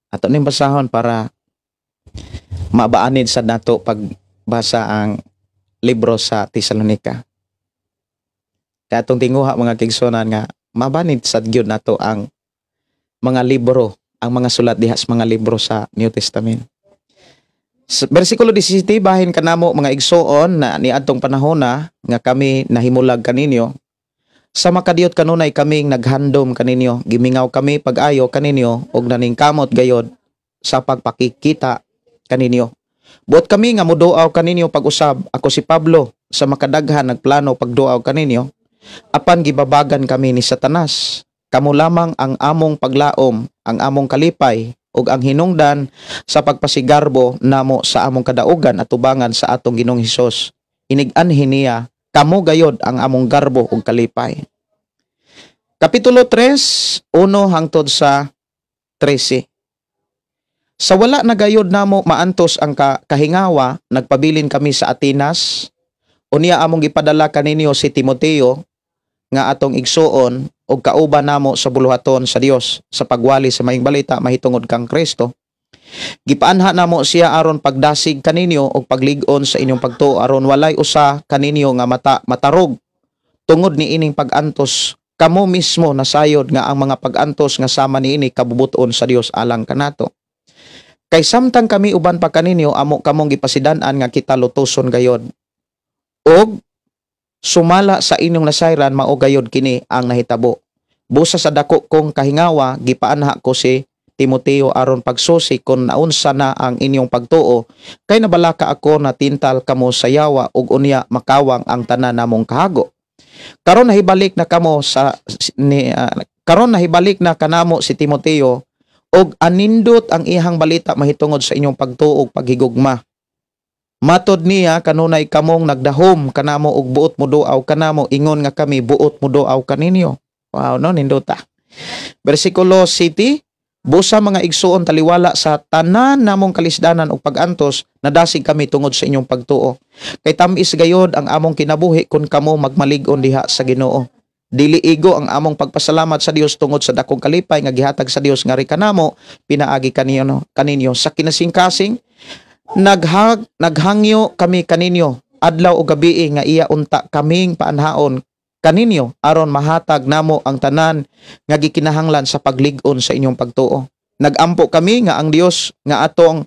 Ato ning basahon para mabaanid sa nato pagbasa ang libro sa Tesalonika. Kaya atong tinguha mga kaigsuonan nga mabanid sad gyud nato ang mga libro, ang mga sulat diha sa mga libro sa New Testament. Sa bersikulo 17, bahin kanamo mga igsoon na niadtong panahona nga kami nahimulag kaninyo, sa makadiyot kanunay kaming naghandom kaninyo, gimingaw kami pag-ayo kaninyo og naningkamot gayod sa pagpakikita kaninyo. Buot kami nga moduaw kaninyo pag-usab, ako si Pablo sa makadaghan nagplano pagduaw kaninyo, apan gibabagan kami ni Satanas. Kamo lamang ang among paglaom, ang among kalipay ug ang hinungdan sa pagpasigarbo namo sa among kadaugan at tubangan sa atong Ginoong Hesus. Inig-anhi niya kamo gayod ang among garbo ug kalipay. Kapitulo 3, 1 hangtod sa 13. Sa wala na gayod namo maantos ang kahingawa, nagpabilin kami sa Atenas. Unya among gipadala kaninyo si Timoteo nga atong igsuon og kauban namo sa buluhaton sa Dios sa pagwali sa maayong balita mahitungod kang Kristo. Gipaanha namo siya aron pagdasig kaninyo og paglig-on sa inyong pagtuo aron walay usa kaninyo nga matarog tungod niining pag-antos. Kamo mismo nasayod nga ang mga pag-antos nga sama niini kabubuton sa Dios alang kanato. Kay samtang kami uban pa kaninyo, amo kamong gipasidan-an nga kita lutoson gayod. Og sumala sa inyong nasayran, mao gayod kini ang nahitabo. Busa sa dako kong kahingawa, gipaanha ko si Timoteo aron pagsusi kon naunsa na ang inyong pagtuo, kay nabalaka ako na tintal kamo sa yawa ug unya makawang ang tanan namong kahago. Karon nahibalik na kamo sa ni karon nahibalik na kanamo si Timoteo og anindot ang iyang balita mahitungod sa inyong pagtuo ug paghigugma. Matod niya kanunay kamong nagdahom kanamo og buot mo duaw kanamo ingon nga kami buot mo duaw kaninyo. Wow, no, nindota. Bersikulo 7, busa mga igsuon, taliwala sa tanan namong kalisdanan ug pag-antos, nadasig kami tungod sa inyong pagtuo. Kay tam-is gayod ang among kinabuhi kung kamo magmalig-on diha sa Ginoo. Dili igo ang among pagpasalamat sa Dios tungod sa dakong kalipay nga gihatag sa Dios ngari kanamo pinaagi kaninyo kaninyo sa kinasingkasing naghangyo kami kaninyo adlaw ug gabii nga iya unta kaming paanhaon kaninyo aron mahatag namo ang tanan nga gikinahanglan sa paglig-on sa inyong pagtuo. Nagampo kami nga ang Dios nga atong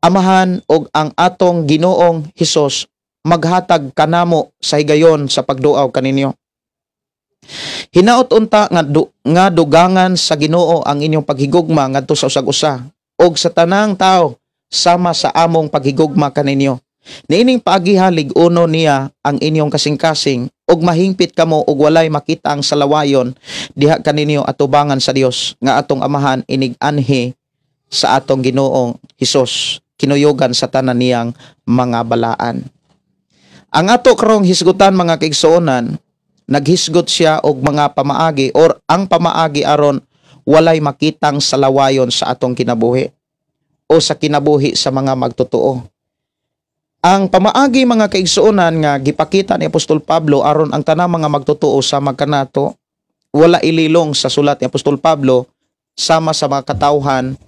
Amahan ug ang atong Ginoong Hesus maghatag kanamo sa higayon sa pagduaw kaninyo. Hinaot unta nga dugangan sa Ginoo ang inyong paghigugma ngadto sa usag-usa ug sa tanang tao sama sa among paghigugma kaninyo. Niining paagiha lig-uno niya ang inyong kasing-kasing ug mahingpit kamo ug walay makita ang salawayon diha kaninyo atubangan sa Dios nga atong Amahan inig anhi sa atong Ginoong Hesus kinuyugan sa tanan niyang mga balaan. Ang ato karong hisgutan, mga kaigsuonan, naghisgot siya og mga pamaagi or ang pamaagi aron walay makitang salawayon sa atong kinabuhi o sa kinabuhi sa mga magtotoo. Ang pamaagi, mga kaigsuonan, nga gipakita ni Apostol Pablo aron ang tanang mga magtotoo sa magkanato wala ililong sa sulat ni Apostol Pablo sama sa mga katawhan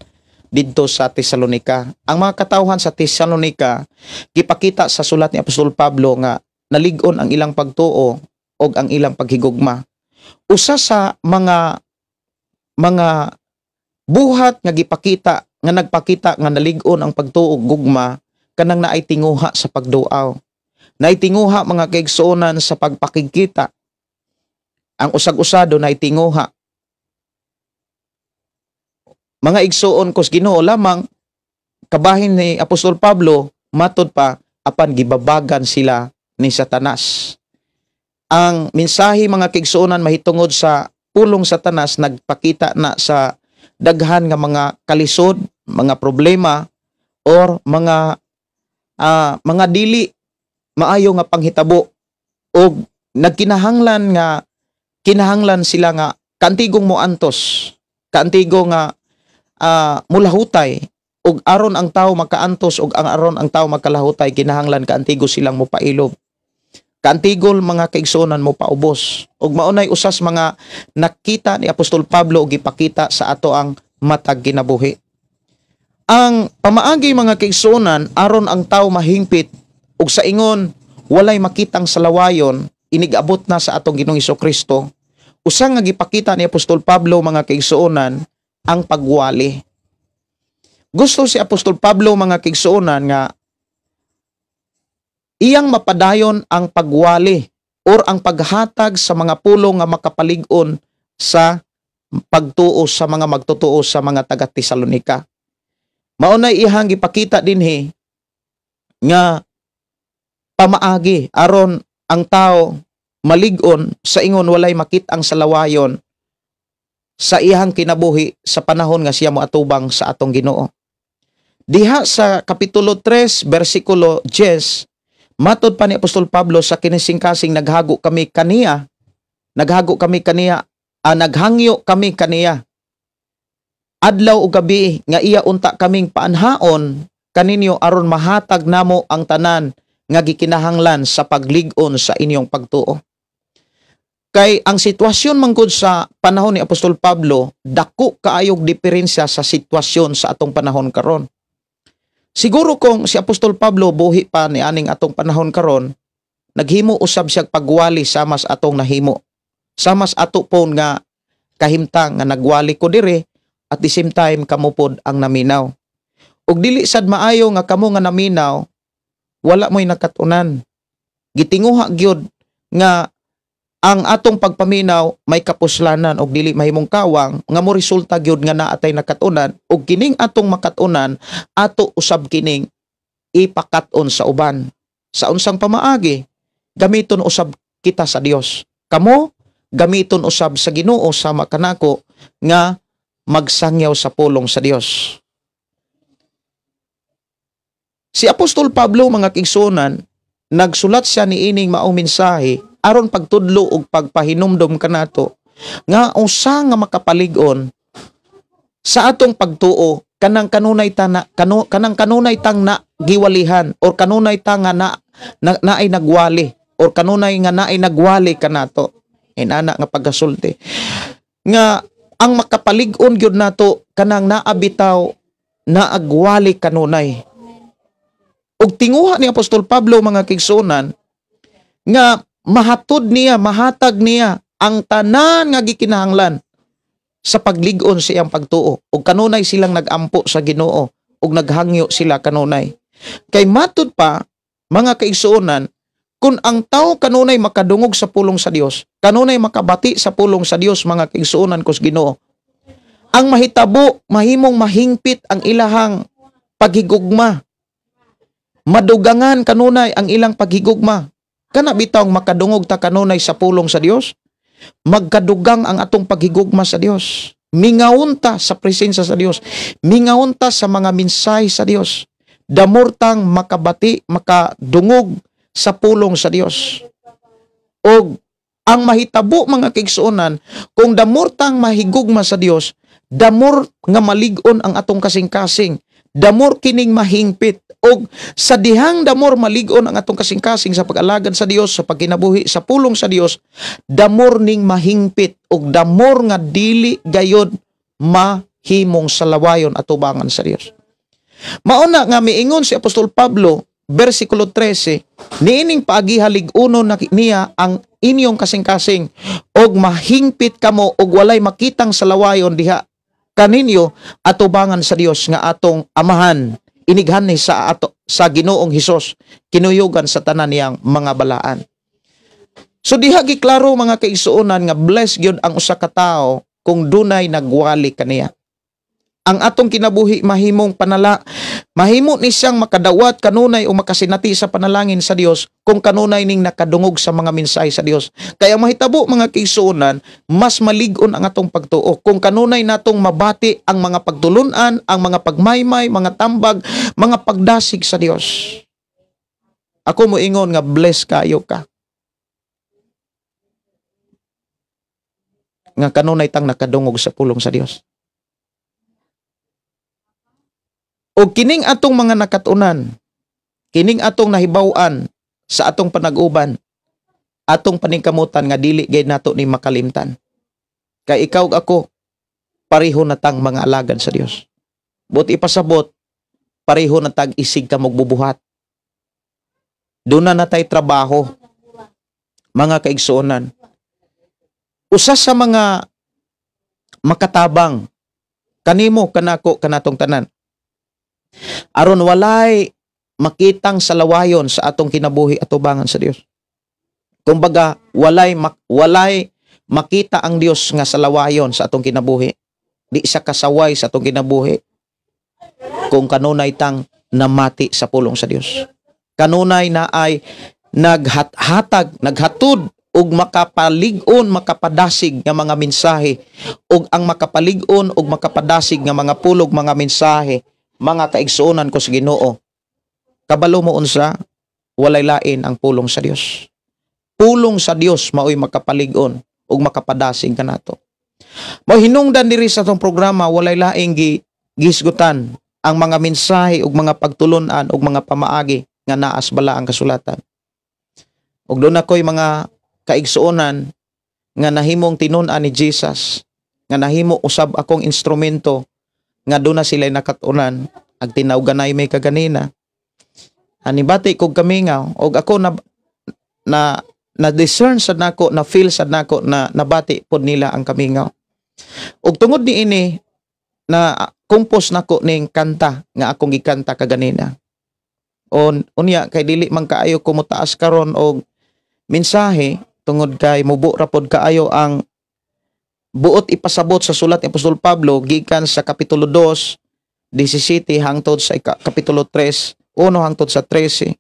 didto sa Tesalonika. Ang mga katawhan sa Tesalonika, gipakita sa sulat ni Apostol Pablo nga nalig-on ang ilang pagtuo og ang ilang paghigugma. Usa sa mga buhat nga gipakita nga nagpakita nga nalig-on ang pagtuo ug gugma, kanang naay tinguha sa pagduaw. Naay tinguha, mga kaigsuonan, sa pagpakigkita. Ang usag-usa dunay tinguha. Mga igsuon kos Ginoo, lamang kabahin ni Apostol Pablo, matod pa, apan gibabagan sila ni Satanas. Ang mensahe, mga kaigsuonan, mahitungod sa pulong Satanas nagpakita na sa daghan nga mga kalisod, mga problema or mga dili maayo nga panghitabo og nagkinahanglan nga kinahanglan sila nga kaantigong moantos, kaantigo nga mulahutay, ug aron ang tao makaantos ug ang aron ang tao makalahutay, kinahanglan kaantigo silang mopailob. Kaantigol, mga kaigsuonan, mo paubos. Ug maunay usas mga nakita ni Apostol Pablo ug gipakita sa ato ang matag kinabuhi. Ang pamaagi, mga kaigsuonan, aron ang tao mahingpit ug sa ingon walay makitang salawayon inigabot na sa atong Ginoong Kristo. Usa nga gipakita ni Apostol Pablo, mga kaigsuonan, ang pagwali. Gusto si Apostol Pablo, mga kaigsuonan, nga iyang mapadayon ang pagwali or ang paghatag sa mga pulong nga makapalig-on sa pagtuo sa mga magtotoo sa mga taga Tesalonika. Maunay ihang gipakita dinhi nga pamaagi aron ang tao malig-on sa ingon walay makit-ang salawayon sa iyang kinabuhi sa panahon nga siya moatubang sa atong Ginoo. Diha sa kapitulo 3 bersikulo 10, matod pa ni Apostol Pablo, sa kinisingkasing naghago kami kaniya, naghago kami kaniya, naghangyo kami kaniya adlaw ug gabi nga iya unta kaming paanhaon kaninyo aron mahatag namo ang tanan nga gikinahanglan sa paglig-on sa inyong pagtuo. Kay ang sitwasyon manggod sa panahon ni Apostol Pablo, dako kaayog diferensya sa sitwasyon sa atong panahon karon. Siguro kung si Apostol Pablo buhi pa ni aning atong panahon karon, naghimo usab siya pagwali sama sa atong nahimo. Sama sa ato po nga kahimtang nga nagwali ko dire, at the same time kamo pod ang naminaw. Ug dili sad maayo nga kamo nga naminaw wala mo'y nakatunan. Gitinguha gyud nga ang atong pagpaminaw may kapuslanan og dili mahimong kawang nga mo resulta gyud nga naatay nakatunan, ug kining atong makatunan, ato usab kining ipakat-on sa uban. Sa unsang pamaagi? Gamiton usab kita sa Dios. Kamo gamiton usab sa Ginoo sama kanako nga magsangyaw sa pulong sa Dios. Si Apostol Pablo, mga kaigsuonan, nagsulat siya niining maong mensahe aron pagtudlo og pagpahinumdom kanato nga usa nga makapalig-on sa atong pagtuo kanang kanunay ta na kanang kanunay tang na giwalihan or kanunay ta nga na naay nagwali or kanunay nga naay nagwali kanato, inana nga pagkasulti nga ang makapalig-on gyud nato kanang naa bitaw naagwali kanunay. Ug tinguha ni Apostol Pablo, mga kaigsuonan, nga mahatod niya, mahatag niya ang tanan nga gikinahanglan sa paglig-on sa iyang pagtuo. Ug kanunay silang nagampo sa Ginoo ug naghangyo sila kanunay. Kay matud pa, mga kaigsuonan, kung ang tao kanunay makadungog sa pulong sa Dios, kanunay makabati sa pulong sa Dios, mga kaigsuonan ko sa Ginoo, ang mahitabo, mahimong mahingpit ang ilahang paghigugma. Madugangan kanunay ang ilang paghigugma. Kana bitawng makadungog ta kanunay sa pulong sa Dios, magkadugang ang atong paghigugma sa Dios. Mingawon ta sa presensya sa Dios. Mingawon ta sa mga mensahe sa Dios. Damor tang makabati, makadungog sa pulong sa Dios. Og ang mahitabo, mga kaigsuonan, kung damor tang mahigugma sa Dios, damor nga malig-on ang atong kasing-kasing. Damor kining mahingpit. Og sa dihang damor malig-on ang atong kasing-kasing sa pag-alagad sa Dios, sa pagkinabuhi sa pulong sa Dios, damor ning mahingpit og damor nga dili gayod mahimong salawayon atubangan sa Dios. Mauna nga miingon si Apostol Pablo, versikulo 13, niining paagi halig-uno na niya ang inyong kasing-kasing og mahingpit kamo og walay makitang salawayon diha kaninyo atubangan sa Dios nga atong Amahan, inighan ni sa ato sa Ginoong Hesus, kinuyugan sa tanan niyang mga balaan. So diha giklaro, mga kaigsuonan, nga bless gyud ang usa ka tawo kung dunay nagwali kaniya. Ang atong kinabuhi mahimong panala mahimo ni siyang makadawat kanunay o makasinati sa panalangin sa Dios kung kanunay ning nakadungog sa mga mensahe sa Dios. Kaya mahitabo, mga kaigsuonan, mas malig-on ang atong pagtuo kung kanunay natong mabati ang mga pagtulunan, ang mga pagmaymay, mga tambag, mga pagdasig sa Dios. Ako moingon nga bless kayo ka nga kanunay tang nakadungog sa pulong sa Dios. O kining atong mga nakatunan, kining atong nahibaw-an sa atong panag-uban, atong paningkamutan nga dili gay nato ni makalimtan. Kay ikaw ug ako, pareho na tang mga alagad sa Dios. But ipasabot, pareho na tag isig ka magbubuhat. Doon na natay trabaho, mga kaigsuonan. Usa sa mga makatabang kanimo, kanako, kanatong tanan, aron walay makitang salawayon sa atong kinabuhi atubangan sa Dios. Kumbaga, walay makita ang Dios nga salawayon sa atong kinabuhi. Di siya kasaway sa atong kinabuhi kung kanunay tang namati sa pulong sa Dios. Kanunay na ay naghatag, naghatud og makapalig-on, makapadasig nga mga mensahe, og ang makapalig-on og makapadasig nga mga pulog, mga mensahe, mga kaigsuonan ko sa Ginoo, kabalo mo unsa, walay lain ang pulong sa Dios. Pulong sa Dios maoy makapalig-on ug makapadasig kanato. Mao hinungdan diri sa atong programa, walay laing gisgutan ang mga mensahe ug mga pagtulun-an ug mga pamaagi nga naas bala ang kasulatan. Ug doon ako'y mga kaigsuonan nga nahimong tinun-an ni Jesus, nga nahimo usab akong instrumento nga doon na sila'y nakatunan, ag tinawganay may kaganina. Anibati kog kamingaw, og ako na na na discern sad nako, na feel sad nako na nabati pod nila ang kamingaw. Og tungod niini na compose nako ning kanta nga akong gikanta kaganina. On unya kay dili man kaayo ko motaas karon og mensahe tungod kay mubo ra pod kaayo ang buot ipasabot sa sulat ni Apostol Pablo gikan sa kapitulo 2, 17 hangtod sa kapitulo 3, 1 hangtod sa 13.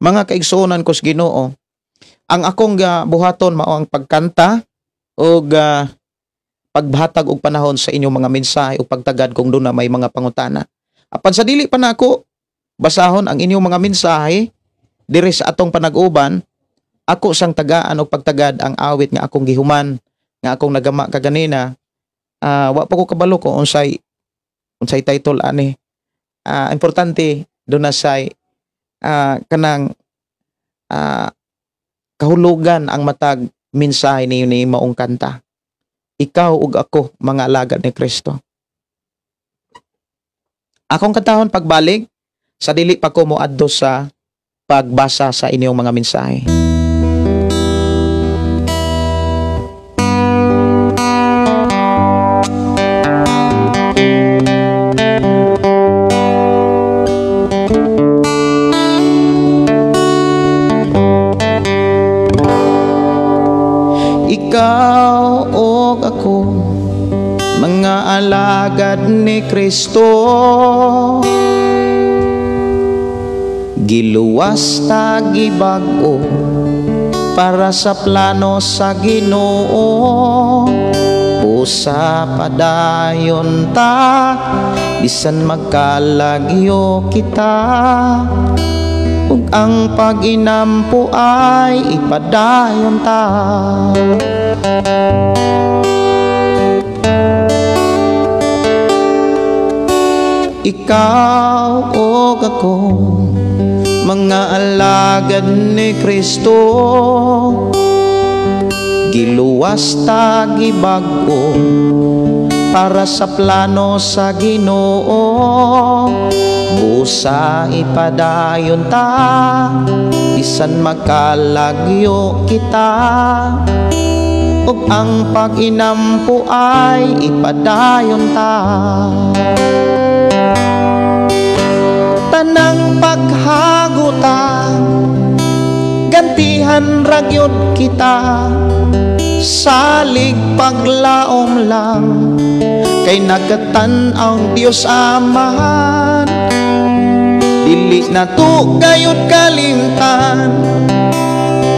Mga kaigsuonan ko sa Ginoo, ang akong buhaton mao ang pagkanta og paghatag og panahon sa inyong mga mensahe o pagtagad kung doon na may mga pangutana. Apan sa dili pa nako basahon ang inyong mga mensahe diri sa atong panag-uban. Ako sang tagaan og pagtagad ang awit nga akong gihuman, nga akong nagama kaganina. Wa pa ko kabalo kung unsay unsay title ani. Importante do na say kanang kahulugan ang matag mensahe ni maong kanta. Ikaw ug ako, mga alagad ni Kristo. Akong kantahon pagbalik sa dili pa ko moadto sa pagbasa sa inyong mga mensahe. Ikaw ug ako, mga alagad ni Kristo, giluwas ta gibag-o para sa plano sa Ginoo. Usa padayon ta bisan magkalagyo kita, ug ang pag-inampo ay ipadayon ta. Ikaw ug ako, mga alagad ni Kristo, giluwas ta gibag-o para sa plano sa Ginoo. Busa ipadayon ta bisan magkalagyo kita, ug ang pag-inampo ay ipadayon ta. Tanang paghaguta, gantihan ragyod kita, salig paglaom lang kay nagatan-aw ang Dios Amahan. Dili na to gayud kalimtan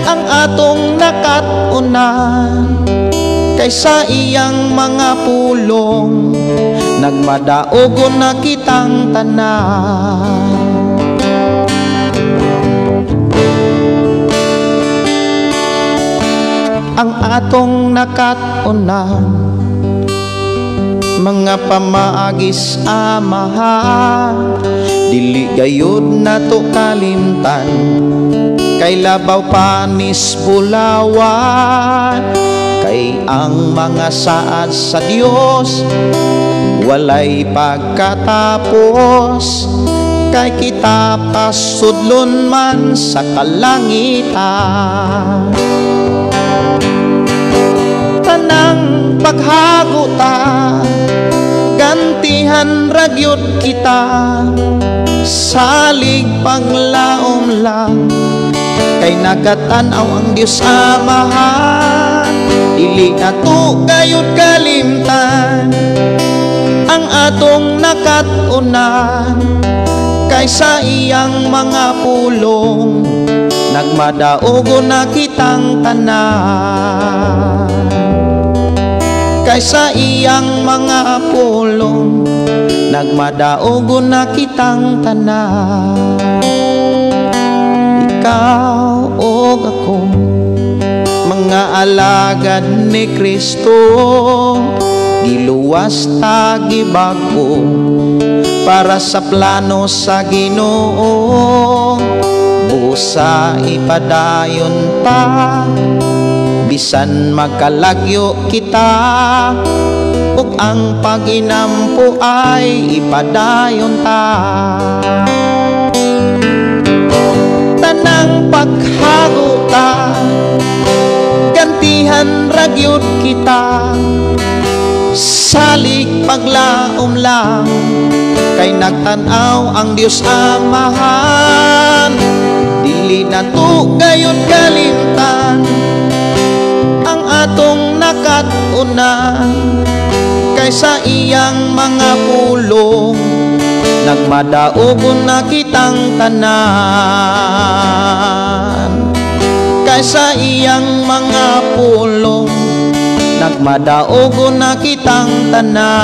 ang atong nakat-unan, kay sa iyang mga pulong nagmadaogon na kitang tanan. Ang atong nakat-unan, mga pamaagis Amahan, dili gayud nato kalimtan kay labaw panis bulawan. Kay ang mga saad sa Dios walay pagkatapos, kay kita pasudlon man sa kalangitan. Tanang paghaguta, gantihan ragyod kita, salig paglaom lang kay nagatan-aw ang Dios Amahan. Dili na to gayud kalimtan ang atong nakat-unan, kay sa iyang mga pulong nagmadaogon na kitang tanan. Kay sa iyang mga pulong nagmadaogon na kitang tanan. Ikaw ug ako, mga alagad ni Kristo, giluwas ta gibag-o para sa plano sa Ginoo. Busa ipadayon ta bisan magkalagyo kita, ug ang pag-inampo ay ipadayon ta. Tanang paghaguta, gantihan ragyod kita, salig paglaom lang kay nagtan-aw ang Dios Amahan. Dili na to gayud kalimtan ang atong nakat-unan, kay sa iyang mga pulong nagmadaogon na kitang tanan. Kay sa iyang mga pulong nagmadaogon na kitang tanan.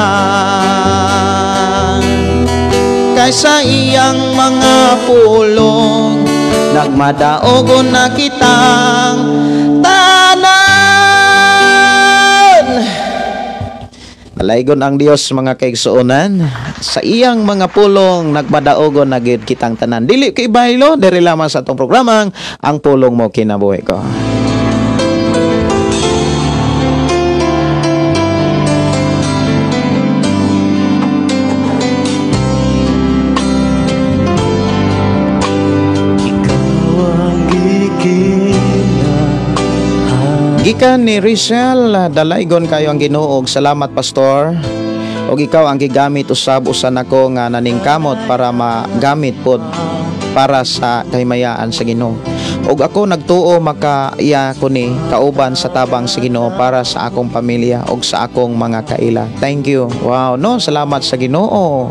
Kay sa iyang mga pulong, nagmadaogon na kitang tanan. Dalaygon ang Dios, mga kaigsuonan, sa iyang mga pulong nagmadaogon na gyud kitang tanan. Dili kay baylo, diri lamang sa atong programang Ang Pulong Mo Kinabuhi Ko. Gikan ni Rizal, dalaygon kayo ang Ginoo. Salamat, Pastor. Og ikaw ang gigamit usab usa nako nga naningkamot para magamit pod para sa kahimayaan sa Ginoo. Og ako nagtuo makaiya ko ni kauban sa tabang sa Ginoo para sa akong pamilya og sa akong mga kaila. Thank you. Wow, no, salamat sa Ginoo.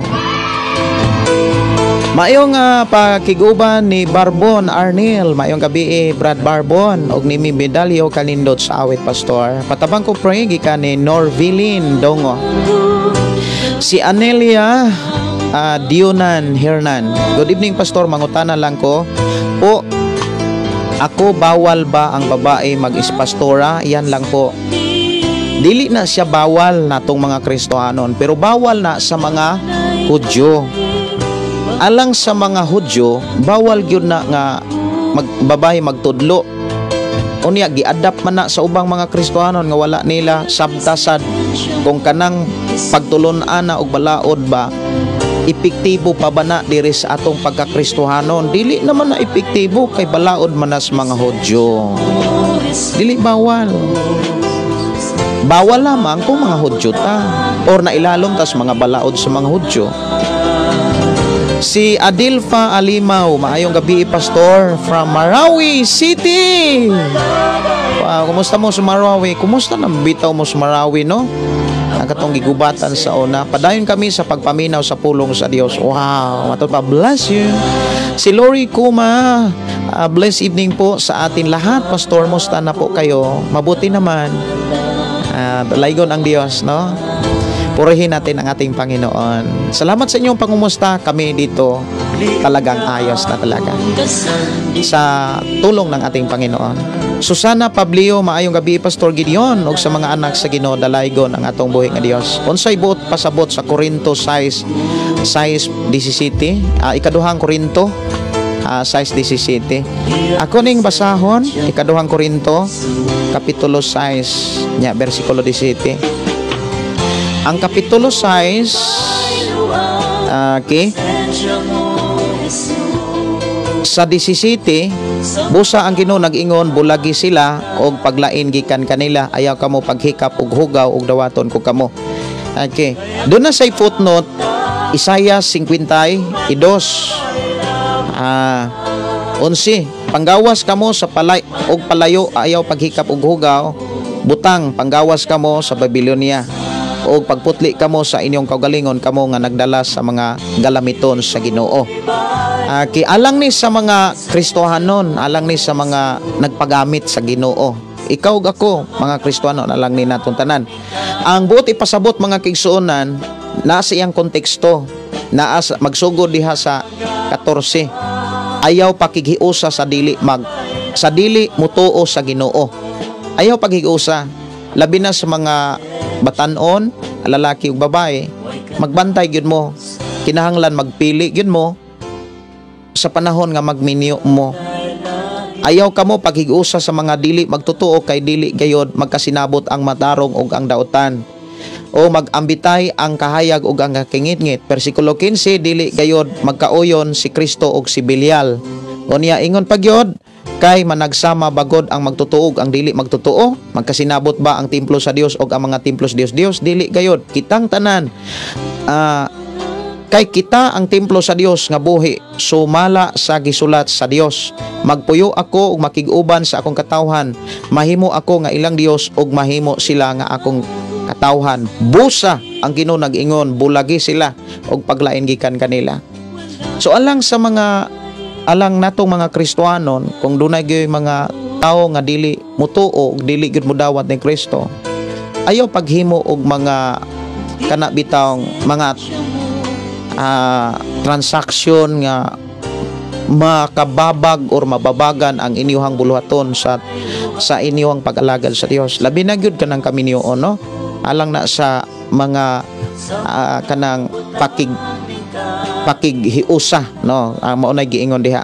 Maayong pakiguban ni Barbon Arnel, maayong gabi Brad Barbon og ni Medalyo kanindot sa awit, Pastor. Patabang ko pray gikan ni Norvilin Dongo. Si Anelia Dionan Hernan. Good evening, Pastor, mangutana lang ko po, ako bawal ba ang babae mag-ispastora? Yan lang po. Dili na siya bawal natong mga Kristohanon, pero bawal na sa mga Hudyo. Alang sa mga Hudyo, bawal gyud na nga babae magtudlo. Unya giadapt man na sa ubang mga Kristohanon nga wala nila sabtasad kung kanang pagtulon-an na og balaod ba epektibo pa ba na diri sa atong pagkakristohanon. Dili naman na epektibo kay balaod man na sa mga Hudyo. Dili bawal. Bawal lamang kung mga Hudyo ta or nailalom tas mga balaod sa mga Hudyo. Si Adilfa Alimaw, maayong gabi, Pastor, from Marawi City. Wow, kumusta mo sa Marawi? Kumusta nang bitaw mo sa Marawi, no? Ang katong gigubatan sa una. Padayon kami sa pagpaminaw sa pulong sa Dios. Wow, matod pa, bless you. Si Lori Kuma, bless evening po sa atin lahat. Pastor, musta na po kayo? Mabuti naman. Dalaygon ang Dios, no? Purihin natin ang ating Panginoon. Salamat sa inyong pangumusta. Kami dito talagang ayos na talaga sa tulong ng ating Panginoon. Susana Pablio, maayong gabi, Pastor Gideon, ug sa mga anak sa Ginoo, dalaygon ang atong buhi nga Dios. Unsay buot pasabot sa Korinto 6:17? Ikaduhang Korinto 6:17. Ako ning basahon ikaduhang Korinto kapitulo 6 nya bersikulo 17. Ang kapitulo 6, okay, sa 17, busa ang Ginoo nag-ingon, bulagi sila og paglain gikan kanila, ayaw kamo paghikap og hugaw og dawaton ko kamo. Okay, doon na sa footnote Isaiah 52. 11, panggawas kamo sa palay og palayo, ayaw paghikap og hugaw, butang panggawas kamo sa Babylonia og pagputli kamo sa inyong kaugalingon, kamo nga nagdala sa mga galamiton sa Ginoo. Alang ni sa mga Kristohanon, alang ni sa mga nagpagamit sa Ginoo. Ikaw ug ako, mga Kristohanon, alang ni natong tanan. Ang buot ipasabot, mga kaigsuonan, naa sa iyang konteksto, naa magsugod diha sa 14. Ayaw pakighiusa sa dili sa dili mutuo sa Ginoo. Ayaw paghiusa, labi na sa mga batan-on, lalaki ug babae, magbantay gyud mo, kinahanglan magpili gyud mo sa panahon nga magminyo mo. Ayaw kamo paghigusa sa mga dili magtotoo kay dili gayod magkasinabot ang matarong ug ang dautan, o magambitay ang kahayag ug ang kakingitngit. Versikulo 15, dili gayod magkauyon si Kristo ug si Belial. Unya ingon pagyod, kay managsama bagod ang magtotoo ang dili magtotoo, magkasinabot ba ang templo sa Dios og ang mga templo sa Dios? Dios dili gayod kitang tanan. Kay kita ang templo sa Dios nga buhi, sumala sa gisulat sa Dios. Magpuyo ako ug makig-uban sa akong katawhan, mahimo ako nga ilang Dios ug mahimo sila nga akong katawhan. Busa ang Ginoo nag-ingon, bulagi sila og paglain gikan kanila. So alang sa mga alang natong mga Kristohanon, kung dunay gyud mga tawo nga dili mutuo ug dili gyud modawat ni Kristo, ayaw paghimo og mga kana bitawng mga transaksyon nga Makababag or mababagan ang inyuhang buluhaton sa inyong pag-alagad sa Dios. Labi na gyud kanang kaminyoon, no? Alang na sa mga kanang pakighiusa, no? Mao nay giingon diha.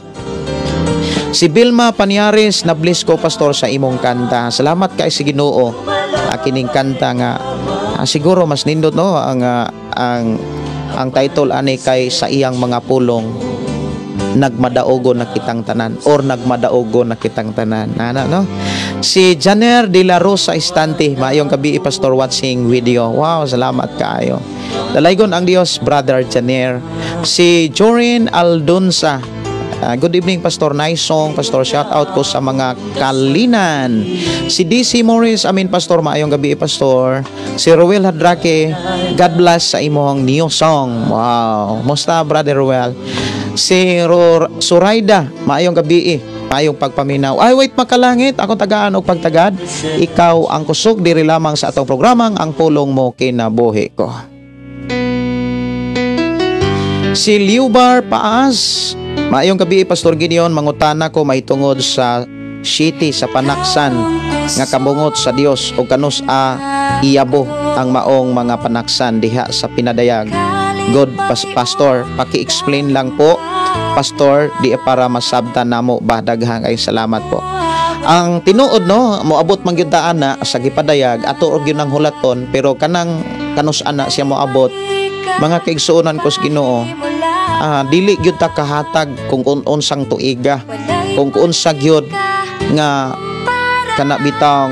Si Vilma Paniares, "Na-bless ko, Pastor, sa imong kanta." Salamat kay si Ginoo. Kining kanta nga siguro mas nindot, no, ang title ani kay "Sa Iyang Mga Pulong Nagmadaogo na Kitang Tanan" or "Nagmadaogo na Kitang Tanan." Ana, no? Si Janer de la Rosa Estante, "Maayong gabi, Pastor, watching video." Wow, salamat kaayo. Dalaygon ang Dios, Brother Janer. Si Jorin Aldonza, "Good evening, Pastor. Nice song, Pastor. Shout out ko sa mga Kalinan." Si DC Morris, "Amin, Pastor. Maayong gabi, Pastor." Si Ruel Hadrake, "God bless sa imong new song." Wow. Musta, Brother Ruel? Si Suraida, "Maayong gabi. Maayong pagpaminaw." Ay, wait, makalangit. Ako tagaan og pagtagad. Ikaw ang kusog diri lamang sa atong programang Ang Pulong Mo Kinabuhi Ko. Si Liubar Paas, "Maayong gabi, Pastor Gideon, mangutana ko mahitungod sa city sa panaksan nga kamungot sa Dios o kanus a iyabo ang maong mga panaksan diha sa pinadayag. God Pastor, paki-explain lang po, Pastor, di para masabtan namo ba. Daghang ay salamat po." Ang tinuod, no, moabot man gyud ta ana sa gipadayag, ato og gyud ang hulaton, pero kanang kanus ana siya moabot, mga kaigsuonan ko sa Ginoo, dili gyud ta kahatag kung unsang tuiga, kung unsa gyud nga kana bitang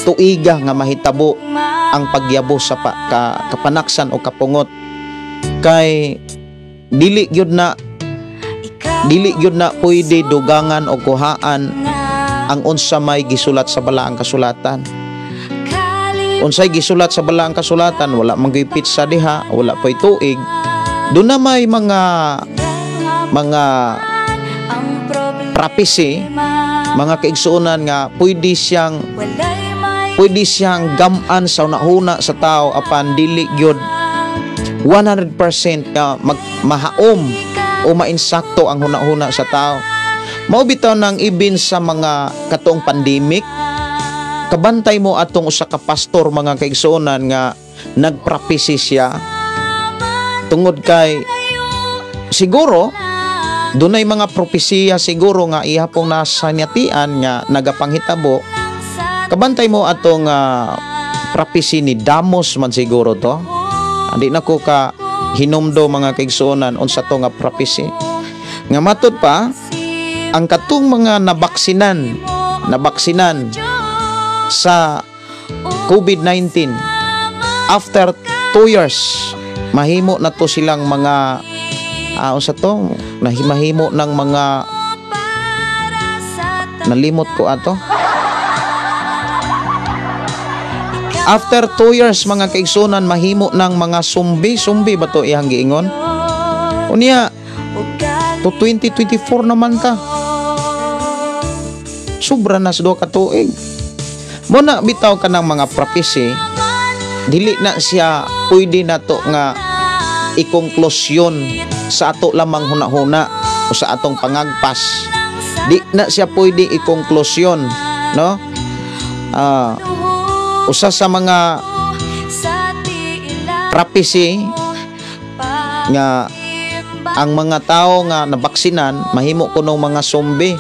tuiga nga mahitabo ang pagyabo sa kapanaksan o kapungot, kay dili gyud na pwede dugangan o kuhaan ang unsa may gisulat sa Balaang Kasulatan. Unsay gisulat sa Balaang Kasulatan, wala man gyud petsa diha, wala po'y tuig. Doon na may mga prophecy, mga kaigsuonan, nga pwede siyang gamaan sa unahuna sa tao, apan dili gyud 100% nga mahaom o mainsakto ang hunahuna sa tao. Mao bitaw nang ibin sa mga katong pandemic, kabantay mo atong usa ka pastor, mga kaigsuonan, nga nagprophecy siya tungod kay siguro dunay mga propesiya siguro nga iya pong nasanyatian nga nagapanghitabo. Kabantay mo atong prophecy ni Damos man siguro to. Andi na ko ka hinumdo, mga kaigsuonan, unsa to nga prophecy nga matud pa ang katong mga nabaksinan nabaksinan sa COVID-19, after 2 years mahimo na to silang mga unsa to, mahimo ng mga, nalimot ko ato. After 2 years, mga kaigsunan, mahimo ng mga zombie. Zombie ba to iyang giingon? Unya to 2024 naman ta, sobra na sa 2 ka tuig. Mo na bitaw ka ng mga prophecy, dili na siya pwede na to nga ikonklusyon sa ato lamang hunahuna o sa atong pangagpas. Di na siya pwede ikonklusyon, no? Usa sa mga prophecy nga ang mga tao nga nabaksinan mahimo kunong mga zombie.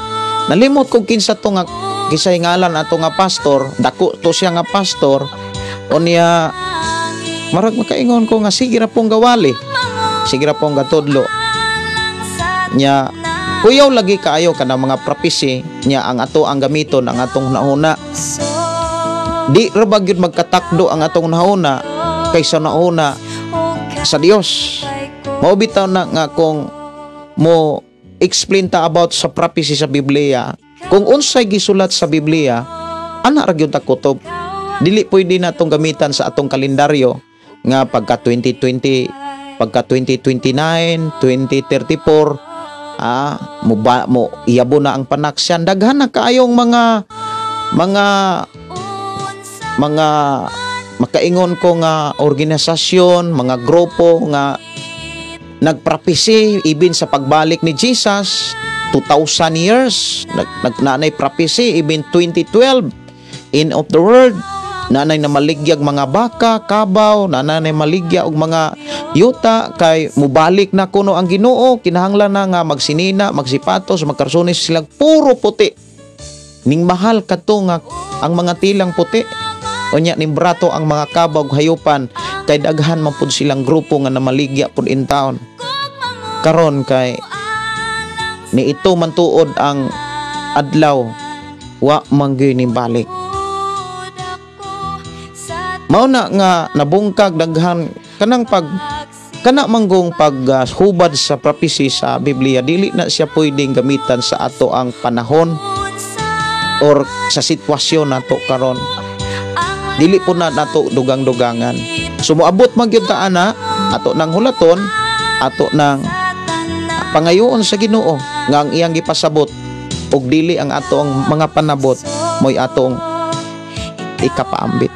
Nalimot kog kinsa to nga, kinsay ngalan ato nga pastor. Dako to siya nga pastor. Unya marag makaingon ko nga sige ra pong gawali, sige ra pong gatudlo nya. Kuyaw lagi kaayo kana mga prophecy nya. Ang ato ang gamiton ang atong nauna. Di ra ba gyud magkatakdo ang atong nauna kaysa nauna sa Dios? Mao bitaw na nga kung mo explain ta about sa prophecy sa Biblia, kung unsay gisulat sa Biblia, ana ra gyud ta kutob. Dili pwede na atong gamitan sa atong kalendaryo nga pagka 2020, pagka 2029, 2034, mo ba mo iyabo na ang panaksyan. Daghan na kaayong mga makaingon ko nga organisasyon, mga grupo nga Nagprophecy even sa pagbalik ni Jesus 2,000 years, nanay prophecy even 2012 end of the world, nanay na maligyag mga baka, kabaw, nanay maligya og mga yuta kay mubalik na kuno ang Ginoo, kinahanglan na nga magsinina, magsipatos, magkarsunis sila puro puti. Ning mahal kadto nga ang mga tilang puti. Unya ning brato ang mga kabaw ug hayupan kay daghan man pud silang grupo nga namaligya pud in town. Karon kay ni ito man tuod ang adlaw wa man gyud ning balik. Mao na nga nabungkag daghan kanang pag kana manggong pag hubad sa prophecy sa Biblia, dili na siya pwedeng gamitan sa ato ang panahon or sa sitwasyon nato karon. Dili po na nato dugang-dugangan. So moabot man gyud ta ana, ato nang hulaton, ato nang pangayoon sa Ginoo nga ang iyang gipasabot ug dili ang ato ang mga panabot mo'y atong ikapaambit.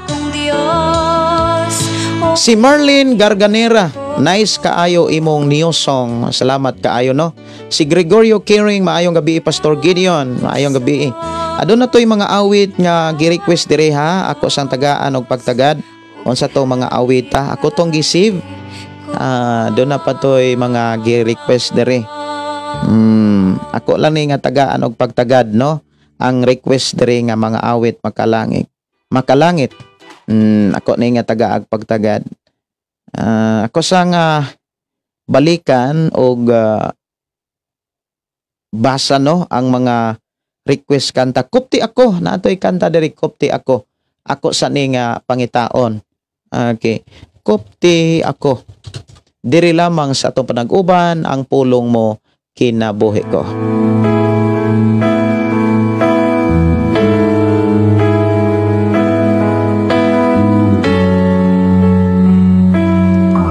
Si Marlene Garganera, nice kaayo imong new song. Salamat kaayo, no. Si Gregorio Caring, maayong gabi Pastor Gideon, maayong gabi. Aduna to'y mga awit nga gi-request dire ha, ako sang tagaan og pagtagad. Unsa to mga awit ha? Ako tong gi-save. Doon na pa to'y mga gi-request dire. Ako lang ni nga tagaan og pagtagad, no. Ang request dire nga mga awit makalangit. Makalangit. Ako ni nga tagaag pagtagad. Ako sa nga balikan og basa, no, ang mga request kanta. Kupti ako, naatoy kanta diri, kupti ako. Ako sa ni nga pangitaon. Okay. Kupti ako. Diri lamang sa atong panag-uban ang pulong mo kinabuhi ko.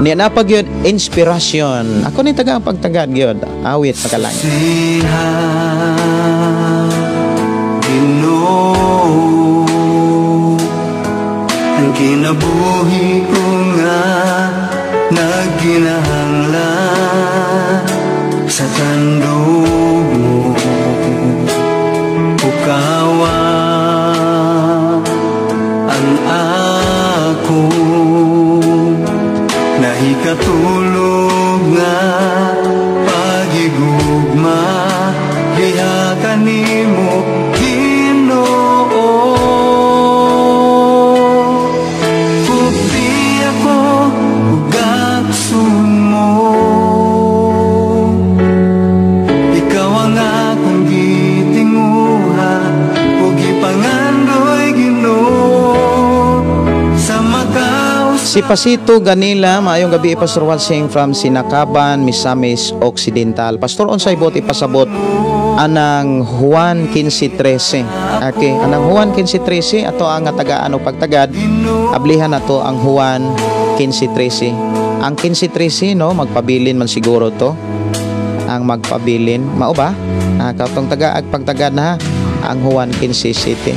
Niya na pag yun, inspirasyon. Ako ni taga ang pagtagad yun. Awit, makalangit. Siha, Ginoo, ang kinabuhi ko nga nagginahanglan sa tandog mo. Pukawa ang ako nahikatulog nga pagigugma diha kanimo Ginoo. Kupti ako ug aksun mo, ikaw ang akong gitinguha ug gipangandoy Ginoo sa makaus. Si Pasito Ganila, maayong gabi Pastor Watsing from Sinakaban, Misamis Occidental. Pastor, unsay buot ipasabot anang Juan 15:13? Okay, anang Juan 15:13 ato ang tagaan o pagtagad. Ablihan nato ang Juan 15:13. Ang 15:13, no, magpabilin man siguro to. Ang magpabilin, mao ba? Katong tagaag pagtagad na ang Juan 15:7.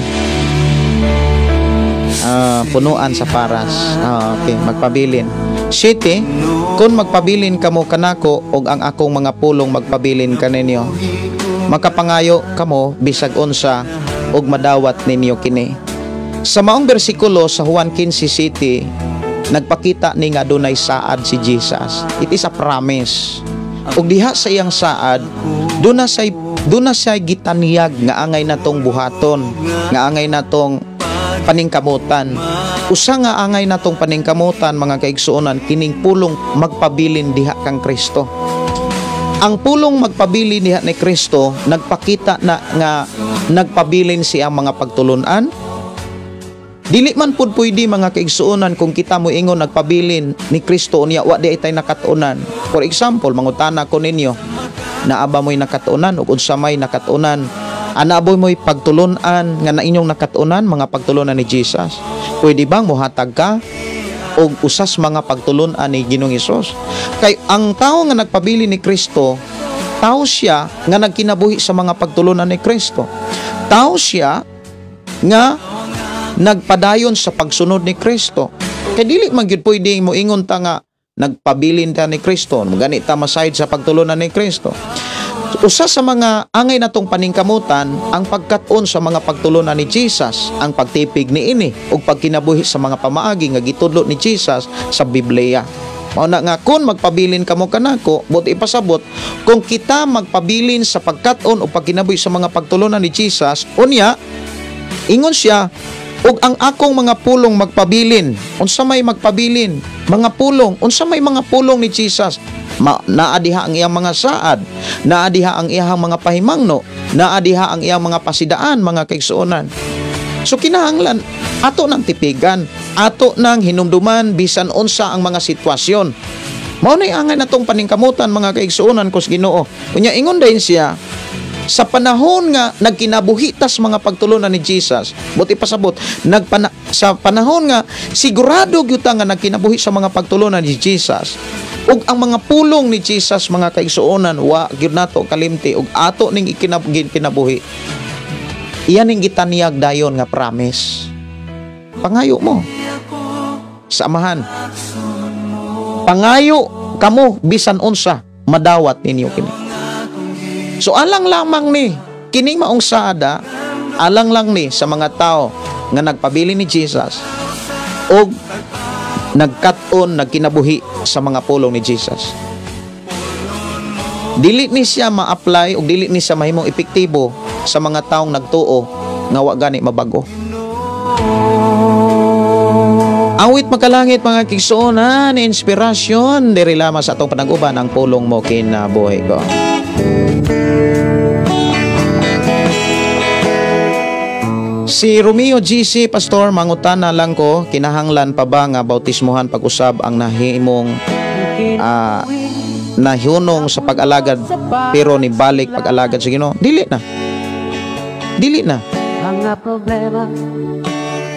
Punuan sa paras. Okay, magpabilin. 7, kung magpabilin kamo kanako og ang akong mga pulong magpabilin kaninyo, makapangayo kamo bisag unsa og madawat ninyo kini. Sa maong bersikulo sa Juan 15:7, nagpakita ni nga dunay saad si Jesus. It is a promise. Og diha sa iyang saad, duna say gitanyag nga angay natong buhaton, nga angay natong paningkamutan. Usa nga angay natong paningkamutan mga kaigsuonan, kining pulong magpabilin diha kang Kristo. Ang pulong magpabilin diha ni Kristo nagpakita na nga nagpabilin siya ang mga pagtulunan. Dili man pud pwede mga kaigsuonan kung kita moingon nagpabilin ni Kristo unya wa di tay nakatuonan. For example, mangutana ko ninyo, naa ba mo'y nakatuonan ug unsa may nakatuonan? Ana ba mo'y pagtulunan nga na inyong nakatuonan, mga pagtulunan ni Jesus? Pwede bang mohatag ka og usas mga pagtulunan ni Ginoong Hesus? Kay ang tawo nga nagpabili ni Kristo, tawo siya nga nagkinabuhi sa mga pagtulunan ni Kristo. Tawo siya nga nagpadayon sa pagsunod ni Kristo. Kay dili man gyud pwede moingon ta nga Nagpabilin ta ni Kristo, gani ta masayod sa pagtulunan ni Kristo. Usa sa mga angay natong paningkamutan ang pagkat-on sa mga pagtulunan ni Jesus, ang pagtipig niini ug pagkinabuhi sa mga pamaagi nga gitudlo ni Jesus sa Biblia. Mao na nga kun magpabilin kamo kanako, buot ipasabot kung kita magpabilin sa pagkat-on o pagkinabuhi sa mga pagtulunan ni Jesus, unya ingon siya, ug ang akong mga pulong magpabilin. Unsa may magpabilin? Mga pulong. Unsa may mga pulong ni Jesus? Naa diha ang iyang mga saad, naa diha ang iyang mga pahimangno, naa diha ang iyang mga pasidaan, mga kaigsuonan. So kinahanglan ato nang tipigan, ato nang hinumduman bisan unsa ang mga sitwasyon. Mao nay angay natong paningkamutan, mga kaigsuonan kus Ginoo. Unya ingon din siya, sa panahon nga nagkinabuhi tas mga pagtulunan ni Jesus, buti pasabot, sa panahon nga sigurado gyud ta nga nagkinabuhi sa mga pagtulunan ni Jesus, ug ang mga pulong ni Jesus, mga kaigsuonan, wa gyud nato kalimti ug ato ning kinabuhi. Iyan ning gitanyag dayon nga promise. Pangayo mo sa Amahan. Pangayo kamo bisan unsa, madawat ninyo kini. So alang lamang ni kining maong saada, alang lang ni sa mga tao nga nagpabili ni Jesus og nagkat-on, nagkinabuhi sa mga pulong ni Jesus. Dili ni siya ma-apply og dili ni siya mahimong epektibo sa mga taong nagtuo nga wa gani mabago. Awit makalangit, mga kaigsuonan, inspirasyon diri lamang sa atong panag-uban, ang pulong mo kinabuhi ko. Si Romeo GC, Pastor, mangutana lang ko, kinahanglan pa ba nga bautismuhan pag-usab ang nahimong nahunong sa pag-alagad pero nibalik pag-alagad sa Ginoo? Dili na. Dili na.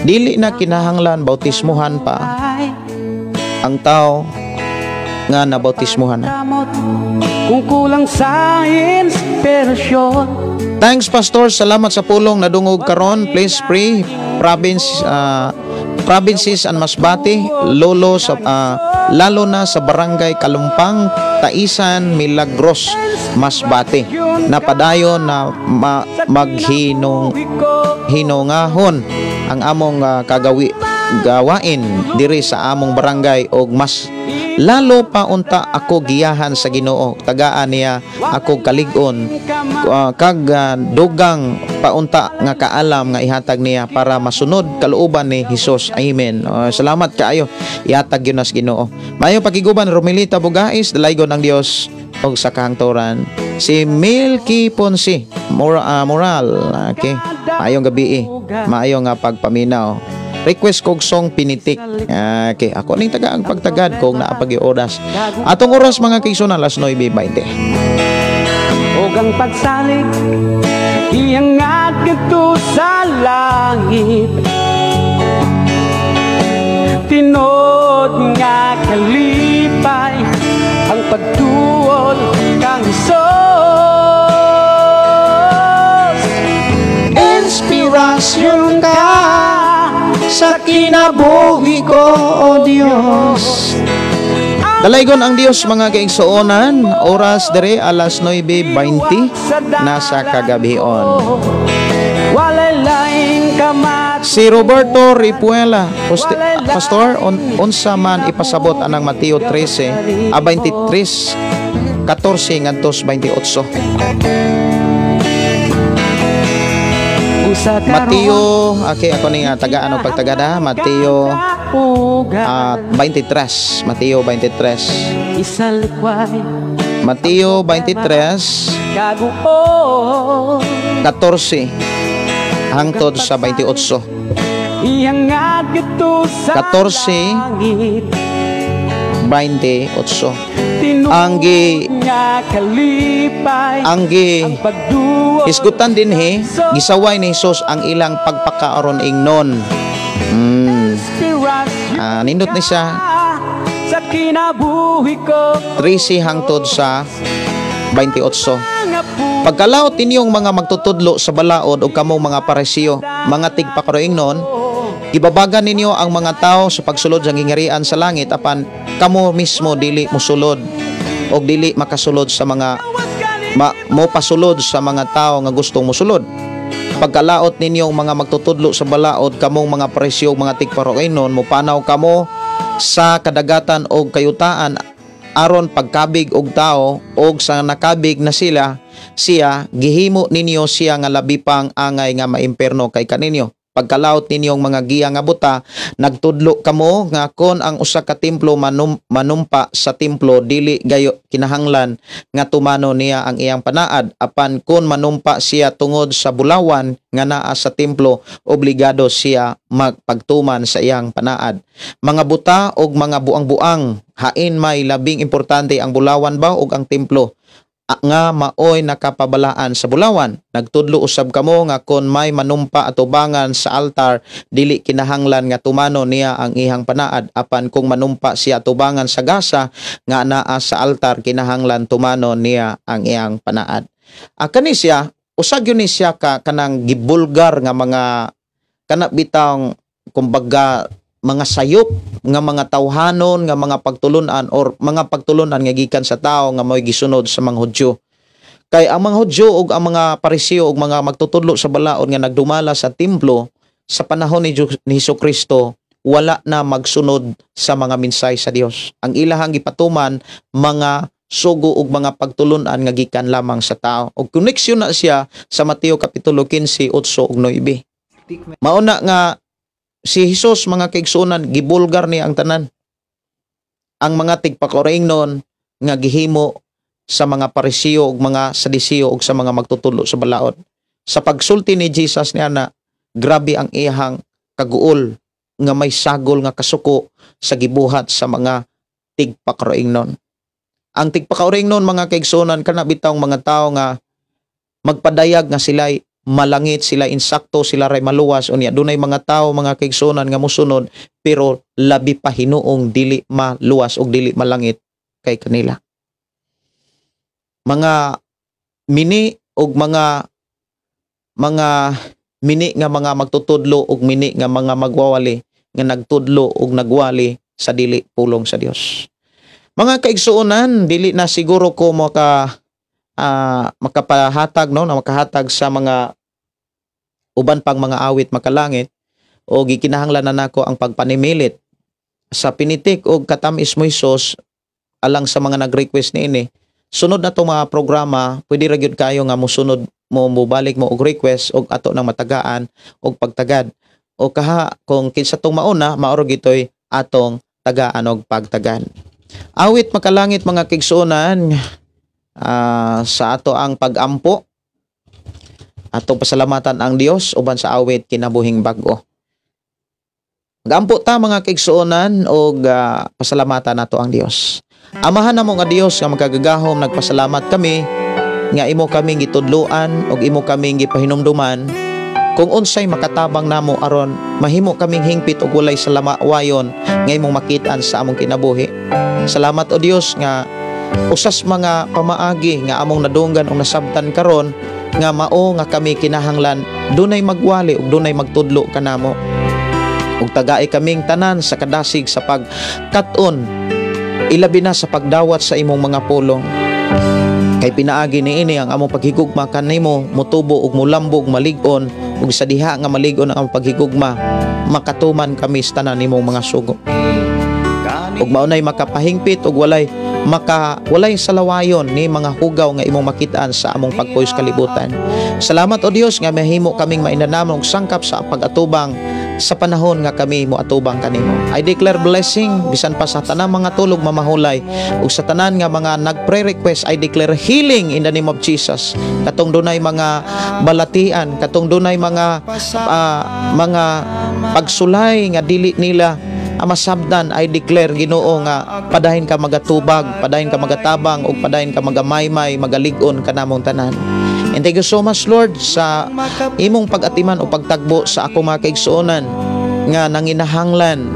Dili na kinahanglan bautismuhan pa ang tao nga nabautismuhan na. Kung kulang sa inspirasyon. Thanks, Pastor. Salamat sa pulong nadungog karon. Please pray provinces and Masbate, lolo sa lalo na sa barangay Kalumpang, Taisan, Milagros, Masbate. Napadayon na maghinong hinungahon ang among kagawi gawain diri sa among barangay og mas lalo pa unta ako giyahan sa Ginoo, tagaan niya ako kalig-on kag dugang paunta nga kaalam nga ihatag niya para masunod kalooban ni Hesus. Amen. Salamat kaayo, ihatag yun nas Ginoo. Mayo pakiguban Romilita Bugais, dalaygon ang Dios og sa kahangturan. Si Milky Ponce Moral, okay. Maayong gabi, maayong nga pagpaminaw. Request kog song Pinitik. Okay, ako ning taga ang pagtagad kung naapagi oras. Atong oras, mga kaigsoon, alas 9:20. Og ang pagsalig iangat ngadto sa langit, tinuod nga kalipay ang pagtuol kang Hesus. Inspirasyon ka sa kinabuhi ko, O Diyos. Dalaygon ang Dios, mga kaigsuonan. Oras dere alas 9:20 nasa kagabion. Si Roberto Ripuela, Pastor, unsa man ipasabot anang Mateo 13 a 23 14 ngadto 28. Mateo, okay, ako ni tagaan og pagtagada, Mateo 23, Mateo 23. Mateo 23 14 hangtod sa 28. 14 28. Ang gi hisgutan dinhi, gisaway ni Hesus ang ilang pagpakaaron ingnon. Nindot ni siya 13 hangtod sa 28. Pagkalaot ninyong mga magtutudlo sa balaod o kamong mga Pariseo, mga tigpakaroingnon, gibabagan ninyo ang mga tao sa pagsulod sa gingarian sa langit, apan Kamo mismo dili mosulod og dili makasulod sa mga mo pasulod sa mga tao nga gustong mosulod. Pagkalaot ninyong mga magtutudlo sa balaod, kamong mga presyo, mga tigparoinon, mopanaw kamo sa kadagatan og kayutaan aron pagkabig og tao, og sa nakabig na sila siya, gihimo ninyo siya nga labi pang angay nga maimperno kay kaninyo. Pagkalaot ninyong mga giya nga buta, nagtudlo kamo nga kon ang usa ka templo manumpa sa templo, dili gayo kinahanglan nga tumano niya ang iyang panaad, apan kon manumpa siya tungod sa bulawan nga naa sa templo, obligado siya magpagtuman sa iyang panaad. Mga buta og mga buang-buang, hain may labing importante, ang bulawan ba og ang templo nga maoy nakapabalaan sa bulawan? Nagtudlo usab kamo nga kon may manumpa atubangan sa altar, dili kinahanglan nga tumano niya ang iyang panaad, apan kung manumpa siya atubangan sa gasa nga naa sa altar, kinahanglan tumano niya ang iyang panaad. Kani siya, usag yun ni siya ka kanang gibulgar nga mga kana bitang kumbaga mga sayop nga mga tawhanon nga mga pagtulunan or mga pagtulunan nga gikan sa tao nga mo'y gisunod sa mga Hudyo. Kay ang mga Hudyo ug ang mga Pariseo ug mga magtutudlo sa balaod nga nagdumala sa templo sa panahon ni Hesukristo, wala na magsunod sa mga minsay sa Dios. Ang ilahang gipatuman mga sugo ug mga pagtulunan nga gikan lamang sa tao. Og koneksyon na siya sa Mateo kapitulo 15, 8 ug 9. Mauna nga si Jesus, mga kaigsuonan, gibulgar niya ang tanan. Ang mga tigpakoreingnon nga gihimo sa mga Pariseo ug mga Sadiseo ug sa mga magtutudlo sa balaod. Sa pagsulti ni Jesus niya na grabe ang iyahang kaguol nga may sagol nga kasuko sa gibuhat sa mga tigpakaroingnon. Ang tigpakaroingnon, mga kaigsuonan, kana bitawng mga tao nga magpadayag nga sila'y malangit, sila insakto, sila ray maluwas, unya dunay mga tao, mga kaigsuonan, nga mosunod pero labi pa hinuong dili maluwas og dili malangit kay kanila. Mga mini og mga mini nga mga magtutudlo og mini nga mga magwawali nga nagtudlo og nagwali sa dili pulong sa Dios. Mga kaigsuonan, dili na siguro ko makapahatag, no, na makahatag sa mga uban pang mga awit makalangit, o gikinahanglan na nako ang pagpanimilit sa pinitik og katamis mo Hesus alang sa mga nag-request niini. Sunod na to mga programa, pwede ra gyud kayo nga mosunod mo, mobalik mo og request og ato nang matagaan og pagtagad. O kaha kung kinsa tong mauna, maoro gitoy atong tagaan og pagtagan. Awit makalangit, mga kaigsuonan, sa ato ang pagampo, atong pasalamatan ang Dios uban sa awit Kinabuhing Bag-o. Magampo ta, mga kaigsuonan, og pasalamatan nato ang Dios. Amahan namo nga Dios nga makagagahom, nagpasalamat kami nga imo kaming gitudloan og imo kaming gipahinumduman kung unsay makatabang namo aron mahimo kaming hingpit og walay salamawayon nga imong makit-an sa among kinabuhi. Salamat o Dios nga usas mga pamaagi nga among nadunggan o nasabtan karon nga mao nga kami kinahanglan dunay magwali ug dunay magtudlo kanamo. Ug tagai kaming tanan sa kadasig sa pagkat-on, ilabi na sa pagdawat sa imong mga pulong. Kay pinaagi niini ang among paghigugma kanimo motubo ug mulambog malig-on, ug sa diha nga malig-on ang among paghigugma, makatuman kami sa tanan nimong mga sugo. Ug maunay makapahingpit ug walay salawayon ni mga hugaw nga imong makit-an sa among pagpuyo sa kalibutan. Salamat o Dios nga mahimo kaming mainanamong sangkap sa pag-atubang sa panahon nga kami moatubang kanimo. I declare blessing bisan pa sa tanang mga tulog mamahulay ug sa tanan nga mga nagpre-request, I declare healing in the name of Jesus. Katong dunay mga balatian, katong dunay mga mga pagsulay nga dili nila masabdan, I declare Ginoo nga padahin ka magatubag, padahin ka magatabang ug padahin ka magamaymay, magalig-on kanamong tanan. And thank you so much, Lord, sa imong pag-atiman o pagtagbo sa akong mga kaigsuonan nga nanginahanglan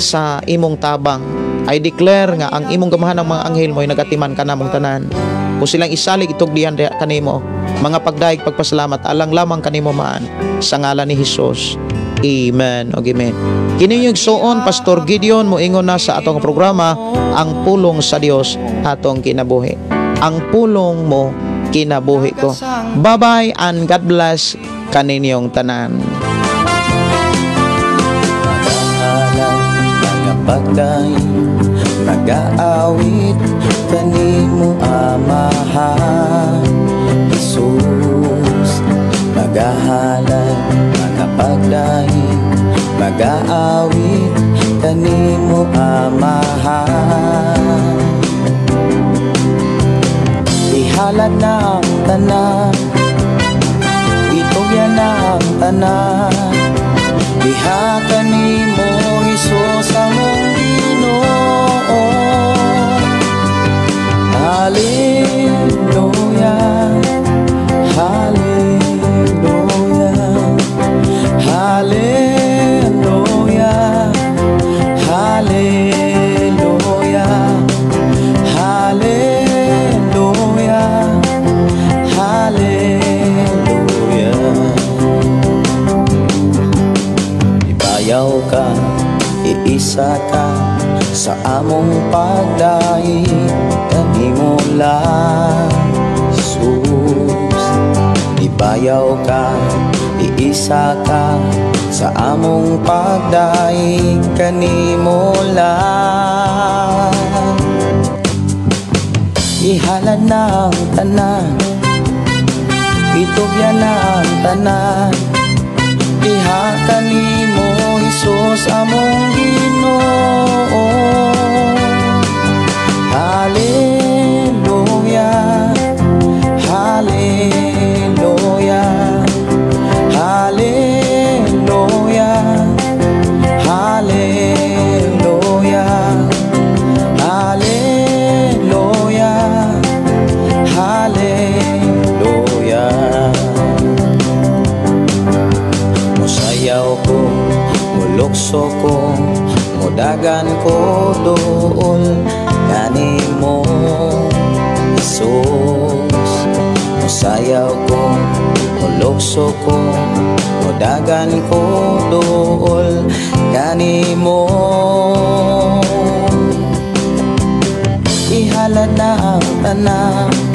sa imong tabang. I declare nga ang imong gamahan ng mga anghel mo'y nagatiman kanamong tanan. Kung silang isalig itugdihan kanimo, mga pagdayeg pagpasalamat alang lamang kanimo maan sa ngalan ni Hesus. Amen. O amen. Kini yung igsuon, Pastor Gideon, moingon na sa atong programa, Ang Pulong sa Dios Atong Kinabuhi. Ang pulong mo, kinabuhi ko. Bye-bye and God bless kaninyong tanan. Magahalad, magapagdaig, magaawit kanimo, Amahan Jesus. Magahalad, magapagdaig, magaawit kanimo, Amahan. Ihalad na ang tanan, itugyan na ang tanan diha kanimo, Hesus among Ginoo. Hallelujah, Hallelujah, Hallelujah, Hallelujah, Hallelujah, Hallelujah. Ibayaw ka, iisa ka sa among pagdaig kanimo lang, Jesus. Ibayaw ka, iisa ka sa among pagdaig kanimo lang. Ihalad na ang tanan, itugyan na ang tanan diha kanimo, Hesus among Ginoo. Hallelujah, Hallelujah, Hallelujah, Hallelujah, Hallelujah, Hallelujah. Musayaw ko, mulukso ko, mudagan ko duol kanimo, Jesus. Musayaw ko, mulukso ko, mudagan ko duol kanimo. Ihalad na ang tanan.